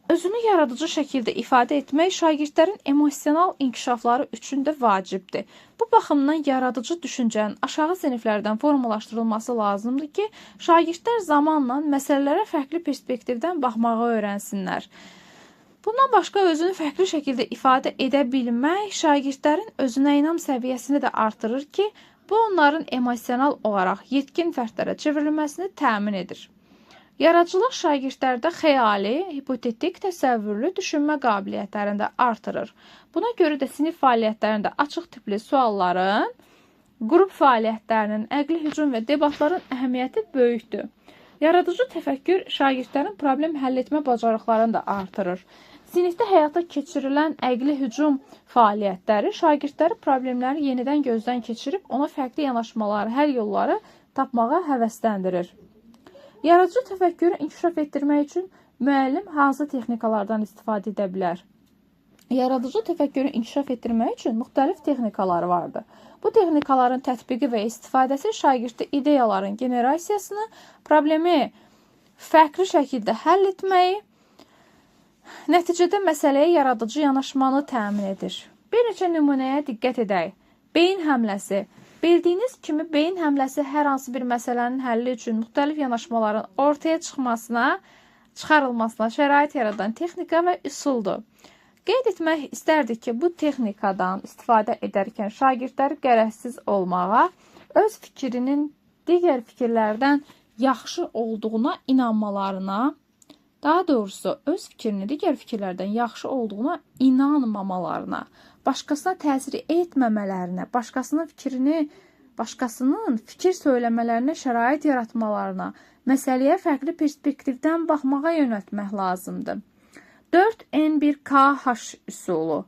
Özünü yaradıcı şəkildə ifadə etmək şagirdlərin emosional inkişafları üçün də vacibdir. Bu baxımdan yaradıcı düşüncənin aşağı siniflərdən formalaşdırılması lazımdır ki, şagirdlər zamanla məsələlərə fərqli perspektivdən baxmağı öyrənsinlər. Bundan başqa özünü fərqli şəkildə ifadə edə bilmək şagirdlərin özünə inam səviyyəsini də artırır ki, bu onların emosional olaraq yetkin fərdlərə çevrilməsini təmin edir. Yaradıcılıq şagirdlərdə xəyali, hipotetik, təsəvvürlü düşünmə qabiliyyətlərini də artırır. Buna görə də sinif fəaliyyətlərində açıq tipli sualların, qrup fəaliyyətlərinin, əqli hücum və debatların əhəmiyyəti böyükdür. Yaradıcı təfəkkür şagirdlərin problem həll etmə bacarıqlarını da artırır. Sinifdə həyata keçirilən əqli hücum fəaliyyətləri şagirdləri problemləri yenidən gözdən keçirib ona fərqli yanaşmaları, həll yolları tapmağa həvəsləndirir. Yaradıcı təfəkkürü inkişaf etdirmək üçün müəllim hansı texnikalardan istifadə edə bilər? Yaradıcı təfəkkürü inkişaf etdirmək üçün müxtəlif texnikalar vardır. Bu texnikaların tətbiqi və istifadəsi şagirddə ideyaların generasiyasını, problemi fərqli şəkildə həll etməyi, nəticədə məsələyə yaradıcı yanaşmanı təmin edir. Bir neçə nümunəyə diqqət edək. Beyin həmləsi. Bildiyiniz kimi beyin həmləsi hər hansı bir məsələnin həlli üçün müxtəlif yanaşmaların ortaya çıxmasına, çıxarılmasına şərait yaradan texnika və üsuldur. Qeyd etmək istərdik ki, bu texnikadan istifadə edərkən şagirdləri qərəzsiz olmağa, öz fikrinin digər fikirlərdən yaxşı olduğuna inanmalarına, daha doğrusu öz fikrini digər fikirlərdən yaxşı olduğuna inanmamalarına, başqasına təsir etməmələrinə, başqasının fikrini, başqasının fikir söyləmələrinə şərait yaratmalarına, məsələyə fərqli perspektivdən baxmağa yönəltmək lazımdır. 4N1KH üsulu.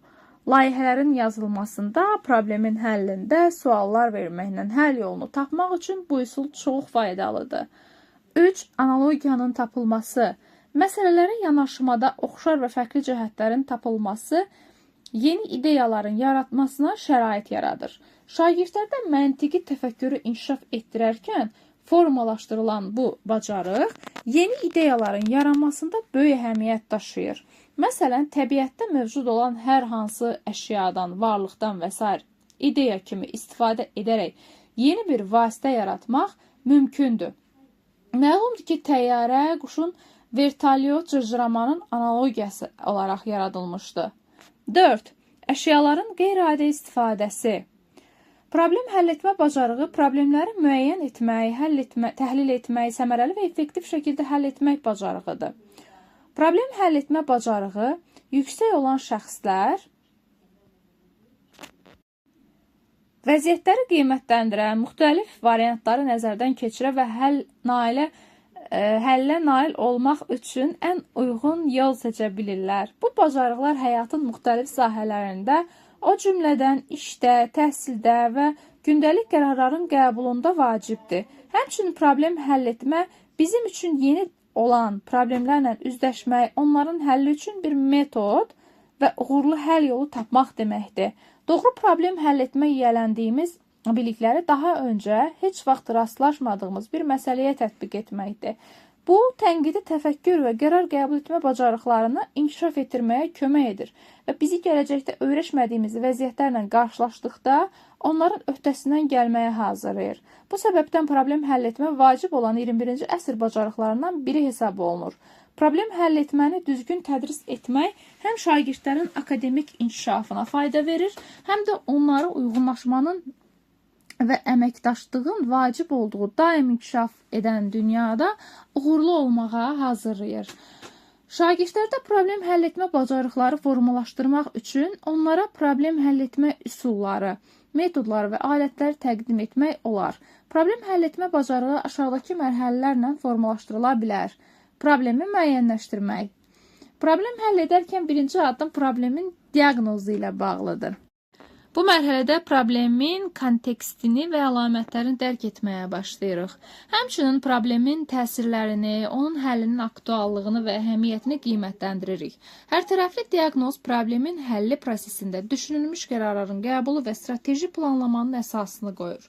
Layihələrin yazılmasında, problemin həllində suallar verməklə həll yolunu tapmaq üçün bu üsul çox faydalıdır. 3. Analogiyanın tapılması. Məsələlərə yanaşmada oxşar və fərqli cəhətlərin tapılması yeni ideyaların yaratmasına şərait yaradır. Şagirdlərdə məntiqi təfəkkürü inkişaf etdirərkən formalaşdırılan bu bacarıq yeni ideyaların yaranmasında böyük əhəmiyyət daşıyır. Məsələn, təbiətdə mövcud olan hər hansı əşyadan, varlıqdan və sair ideya kimi istifadə edərək yeni bir vasitə yaratmaq mümkündür. Məlumdur ki, təyyarə quşun vertolyot cırcıramanın analogiyası olaraq yaradılmışdı. 4. Əşyaların qeyri-adi istifadəsi. Problem həll etmə bacarığı problemləri müəyyən etmək, həll etmə, təhlil etmək, səmərəli və effektiv şəkildə həll etmək bacarığıdır. Problem həll etmə bacarığı yüksək olan şəxslər vəziyyətləri qiymətləndirə, müxtəlif variantları nəzərdən keçirə və həllə nail olmaq üçün ən uyğun yol seçə bilirlər. Bu bacarıqlar həyatın müxtəlif sahələrində, o cümlədən işdə, təhsildə və gündəlik qərarların qəbulunda vacibdir. Həmçinin problem həll etmə bizim üçün yeni olan problemlərlə üzləşmək, onların həlli üçün bir metod və uğurlu həll yolu tapmaq deməkdir. Doğru problem həll etmə yiyələndiyimiz bilikləri daha öncə heç vaxt rastlaşmadığımız bir məsələyə tətbiq etməkdir. Bu, tənqidi təfəkkür və qərar qəbul etmə bacarıqlarını inkişaf etdirməyə kömək edir və bizi gələcəkdə öyrəşmədiyimiz vəziyyətlərlə qarşılaşdıqda onların öhdəsindən gəlməyə hazırlayır. Bu səbəbdən problem həll etmə vacib olan 21-ci əsr bacarıqlarından biri hesab olunur. Problem həll etməni düzgün tədris etmək həm şagirdlərin akademik inkişafına fayda verir, həm də onları uyğunlaşmanın və əməkdaşlığın vacib olduğu daim inkişaf edən dünyada uğurlu olmağa hazırlayır. Şagirdlərdə problem həll etmə bacarıqları formalaşdırmaq üçün onlara problem həll etmə üsulları, metodları və alətləri təqdim etmək olar. Problem həll etmə bacarığı aşağıdakı mərhələlərlə formalaşdırıla bilər. Problemi müəyyənləşdirmək. Problem həll edərkən birinci addım problemin diaqnozu ilə bağlıdır. Bu mərhələdə problemin kontekstini və əlamətlərini dərk etməyə başlayırıq. Həmçinin problemin təsirlərini, onun həllinin aktuallığını və əhəmiyyətini qiymətləndiririk. Hərtərəfli diaqnoz problemin həlli prosesində düşünülmüş qərarların qəbulu və strateji planlamanın əsasını qoyur.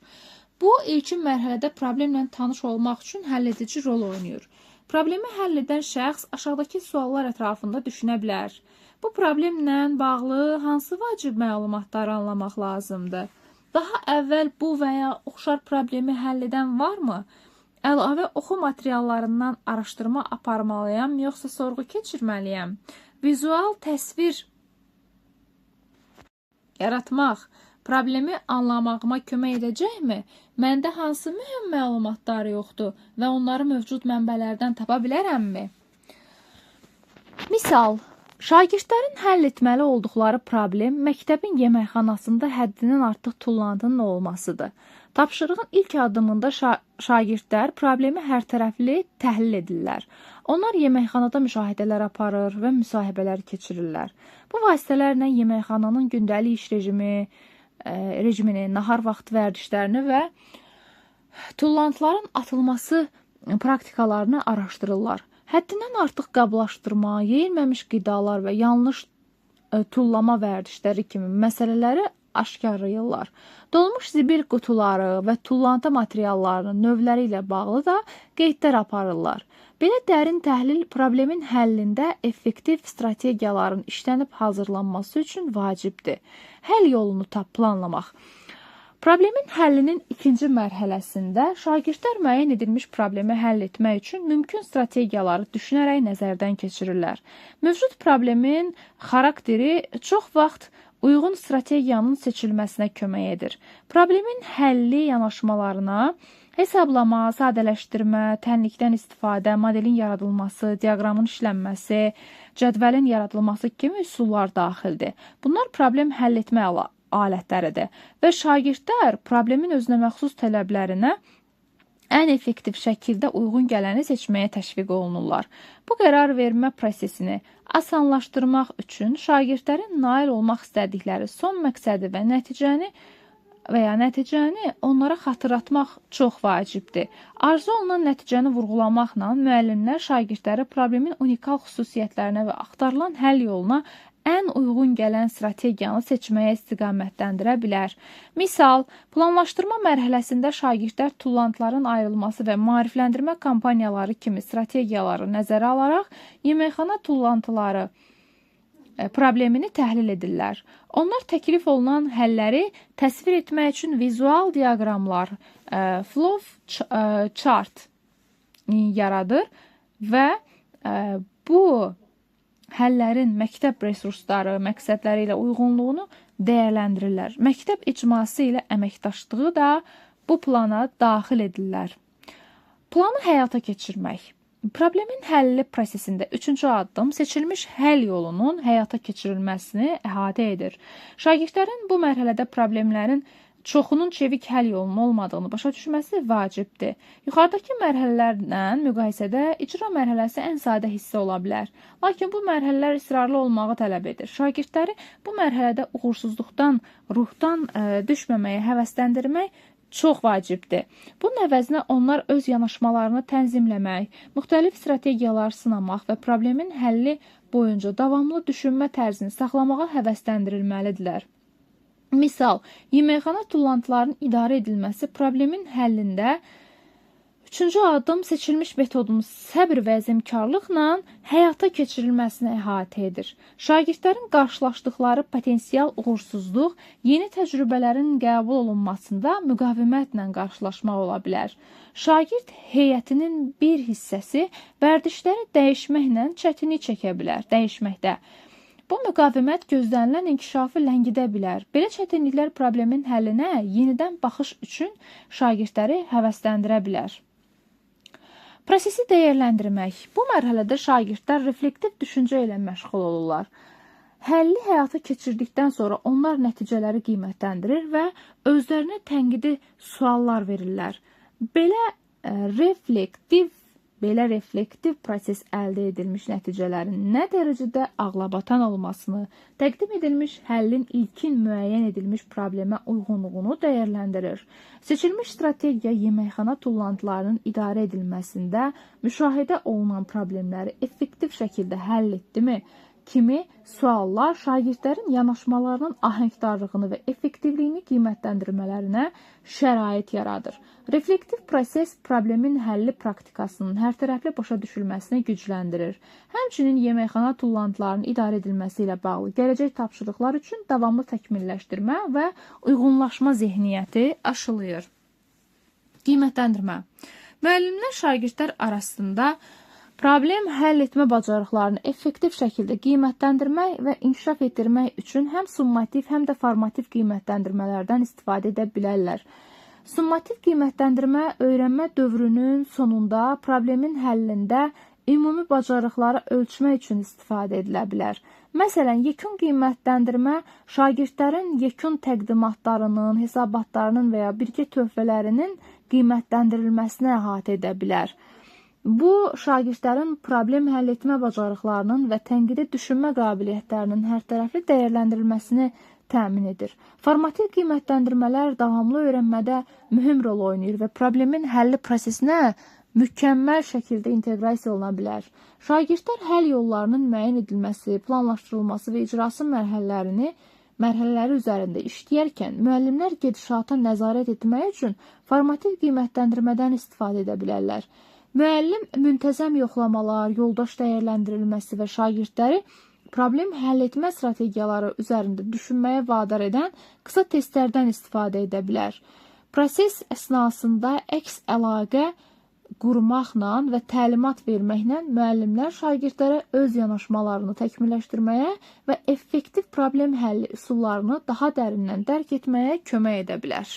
Bu, ilkin mərhələdə problemlə tanış olmaq üçün həlledici rol oynayır. Problemi həll edən şəxs aşağıdakı suallar ətrafında düşünə bilər. Bu problemlə bağlı hansı vacib məlumatları anlamaq lazımdır? Daha əvvəl bu və ya oxşar problemi həll edən varmı? Əlavə oxu materiallarından araşdırma aparmalıyam, yoxsa sorğu keçirməliyəm? Vizual təsvir yaratmaq problemi anlamağıma kömək edəcəkmi? Məndə hansı mühüm məlumatlar yoxdur və onları mövcud mənbələrdən tapa bilərəmmi? Misal, şagirdlərin həll etməli olduqları problem məktəbin yeməkxanasında həddindən artıq tullantının olmasıdır. Tapşırığın ilk addımında şagirdlər problemi hərtərəfli təhlil edirlər. Onlar yeməkxanada müşahidələr aparır və müsahibələr keçirirlər. Bu vasitələrlə yeməkxananın gündəlik iş rejimini, nahar vaxtı vərdişlərini və tullantıların atılması praktikalarını araşdırırlar. Həddindən artıq qablaşdırma, yeyilməmiş qidalar və yanlış tullama vərdişləri kimi məsələləri aşkarlayırlar. Dolmuş zibil qutuları və tullantı materiallarının növləri ilə bağlı da qeydlər aparırlar. Belə dərin təhlil problemin həllində effektiv strategiyaların işlənib hazırlanması üçün vacibdir. Həll yolunu planlamaq. Problemin həllinin ikinci mərhələsində şagirdlər müəyyən edilmiş problemi həll etmək üçün mümkün strategiyaları düşünərək nəzərdən keçirirlər. Mövcud problemin xarakteri çox vaxt uyğun strategiyanın seçilməsinə kömək edir. Problemin həlli yanaşmalarına hesablama, sadələşdirmə, tənlikdən istifadə, modelin yaradılması, diaqramın işlənməsi, cədvəlin yaradılması kimi üsullar daxildir. Bunlar problem həll etmə alətləridir və şagirdlər problemin özünə məxsus tələblərinə ən effektiv şəkildə uyğun gələni seçməyə təşviq olunurlar. Bu qərar vermə prosesini asanlaşdırmaq üçün şagirdlərin nail olmaq istədikləri son məqsədi və nəticəni onlara xatırlatmaq çox vacibdir. Arzu olunan nəticəni vurğulamaqla müəllimlər şagirdləri problemin unikal xüsusiyyətlərinə və axtarılan həll yoluna ən uyğun gələn strategiyanı seçməyə istiqamətləndirə bilər. Misal, planlaşdırma mərhələsində şagirdlər tullantıların ayrılması və maarifləndirmə kampaniyaları kimi strategiyaları nəzərə alaraq yeməkxana tullantıları problemini təhlil edirlər. Onlar təklif olunan həlləri təsvir etmək üçün vizual diaqramlar, flow chart yaradır və bu həllərin məktəb resursları, məqsədləri ilə uyğunluğunu dəyərləndirirlər. Məktəb icması ilə əməkdaşlığı da bu plana daxil edirlər. Planı həyata keçirmək. Problemin həlli prosesində üçüncü addım seçilmiş həll yolunun həyata keçirilməsini əhatə edir. Şagirdlərin bu mərhələdə problemlərin çoxunun çevik həll yolunun olmadığını başa düşməsi vacibdir. Yuxarıdakı mərhələlərlə müqayisədə icra mərhələsi ən sadə hissə ola bilər. Lakin bu mərhələlər israrlı olmağı tələb edir. Şagirdləri bu mərhələdə uğursuzluqdan, ruhdan düşməməyə həvəsləndirmək çox vacibdir. Bunun əvəzinə onlar öz yanaşmalarını tənzimləmək, müxtəlif strategiyalar sınamaq və problemin həlli boyunca davamlı düşünmə tərzini saxlamağa həvəsləndirilməlidirlər. Misal, yeməkxana tullantılarının idarə edilməsi problemin həllində üçüncü addım seçilmiş metodun səbr və əzmkarlıqla həyata keçirilməsini əhatə edir. Şagirdlərin qarşılaşdıqları potensial uğursuzluq yeni təcrübələrin qəbul olunmasında müqavimətlə qarşılaşmaq ola bilər. Şagird heyətinin bir hissəsi vərdişləri dəyişməklə çətinlik çəkə bilər, dəyişməkdə. Bu müqavimət gözlənilən inkişafı ləngidə bilər. Belə çətinliklər problemin həllinə yenidən baxış üçün şagirdləri həvəsləndirə bilər. Prosesi dəyərləndirmək. Bu mərhələdə şagirdlər reflektiv düşüncə ilə məşğul olurlar. Həlli həyata keçirdikdən sonra onlar nəticələri qiymətləndirir və özlərinə tənqidi suallar verirlər. Belə reflektiv proses əldə edilmiş nəticələrin nə dərəcədə ağlabatan olmasını, təqdim edilmiş həllin ilkin müəyyən edilmiş problemə uyğunluğunu dəyərləndirir. Seçilmiş strategiya yeməkxana tullantılarının idarə edilməsində müşahidə olunan problemləri effektiv şəkildə həll etdimi kimi suallar şagirdlərin yanaşmalarının ahəngdarlığını və effektivliyini qiymətləndirmələrinə şərait yaradır. Reflektiv proses problemin həlli praktikasının hərtərəfli başa düşülməsini gücləndirir. Həmçinin yeməkxana tullantılarının idarə edilməsi ilə bağlı gələcək tapşırıqlar üçün davamlı təkmilləşdirmə və uyğunlaşma zehniyyəti aşılayır. Qiymətləndirmə. Müəllimlər şagirdlər arasında problem həll etmə bacarıqlarını effektiv şəkildə qiymətləndirmək və inkişaf etdirmək üçün həm summativ, həm də formativ qiymətləndirmələrdən istifadə edə bilərlər. Summativ qiymətləndirmə öyrənmə dövrünün sonunda problemin həllində ümumi bacarıqları ölçmək üçün istifadə edilə bilər. Məsələn, yekun qiymətləndirmə şagirdlərin yekun təqdimatlarının, hesabatlarının və ya birgə töhfələrinin qiymətləndirilməsinə əhatə edə bilər. Bu, şagirdlərin problem həll etmə bacarıqlarının və tənqidi düşünmə qabiliyyətlərinin hərtərəfli dəyərləndirilməsini təmin edir. Formativ qiymətləndirmələr davamlı öyrənmədə mühüm rol oynayır və problemin həlli prosesinə mükəmməl şəkildə inteqrasiya oluna bilər. Şagirdlər həll yollarının müəyyən edilməsi, planlaşdırılması və icrası mərhələləri üzərində işləyərkən müəllimlər gedişata nəzarət etmək üçün formativ qiymətləndirmədən istifadə edə bilərlər. Müəllim müntəzəm yoxlamalar, yoldaş dəyərləndirilməsi və şagirdləri problem həll etmə strategiyaları üzərində düşünməyə vadar edən qısa testlərdən istifadə edə bilər. Proses əsnasında əks əlaqə qurmaqla və təlimat verməklə müəllimlər şagirdlərə öz yanaşmalarını təkmilləşdirməyə və effektiv problem həlli üsullarını daha dərindən dərk etməyə kömək edə bilər.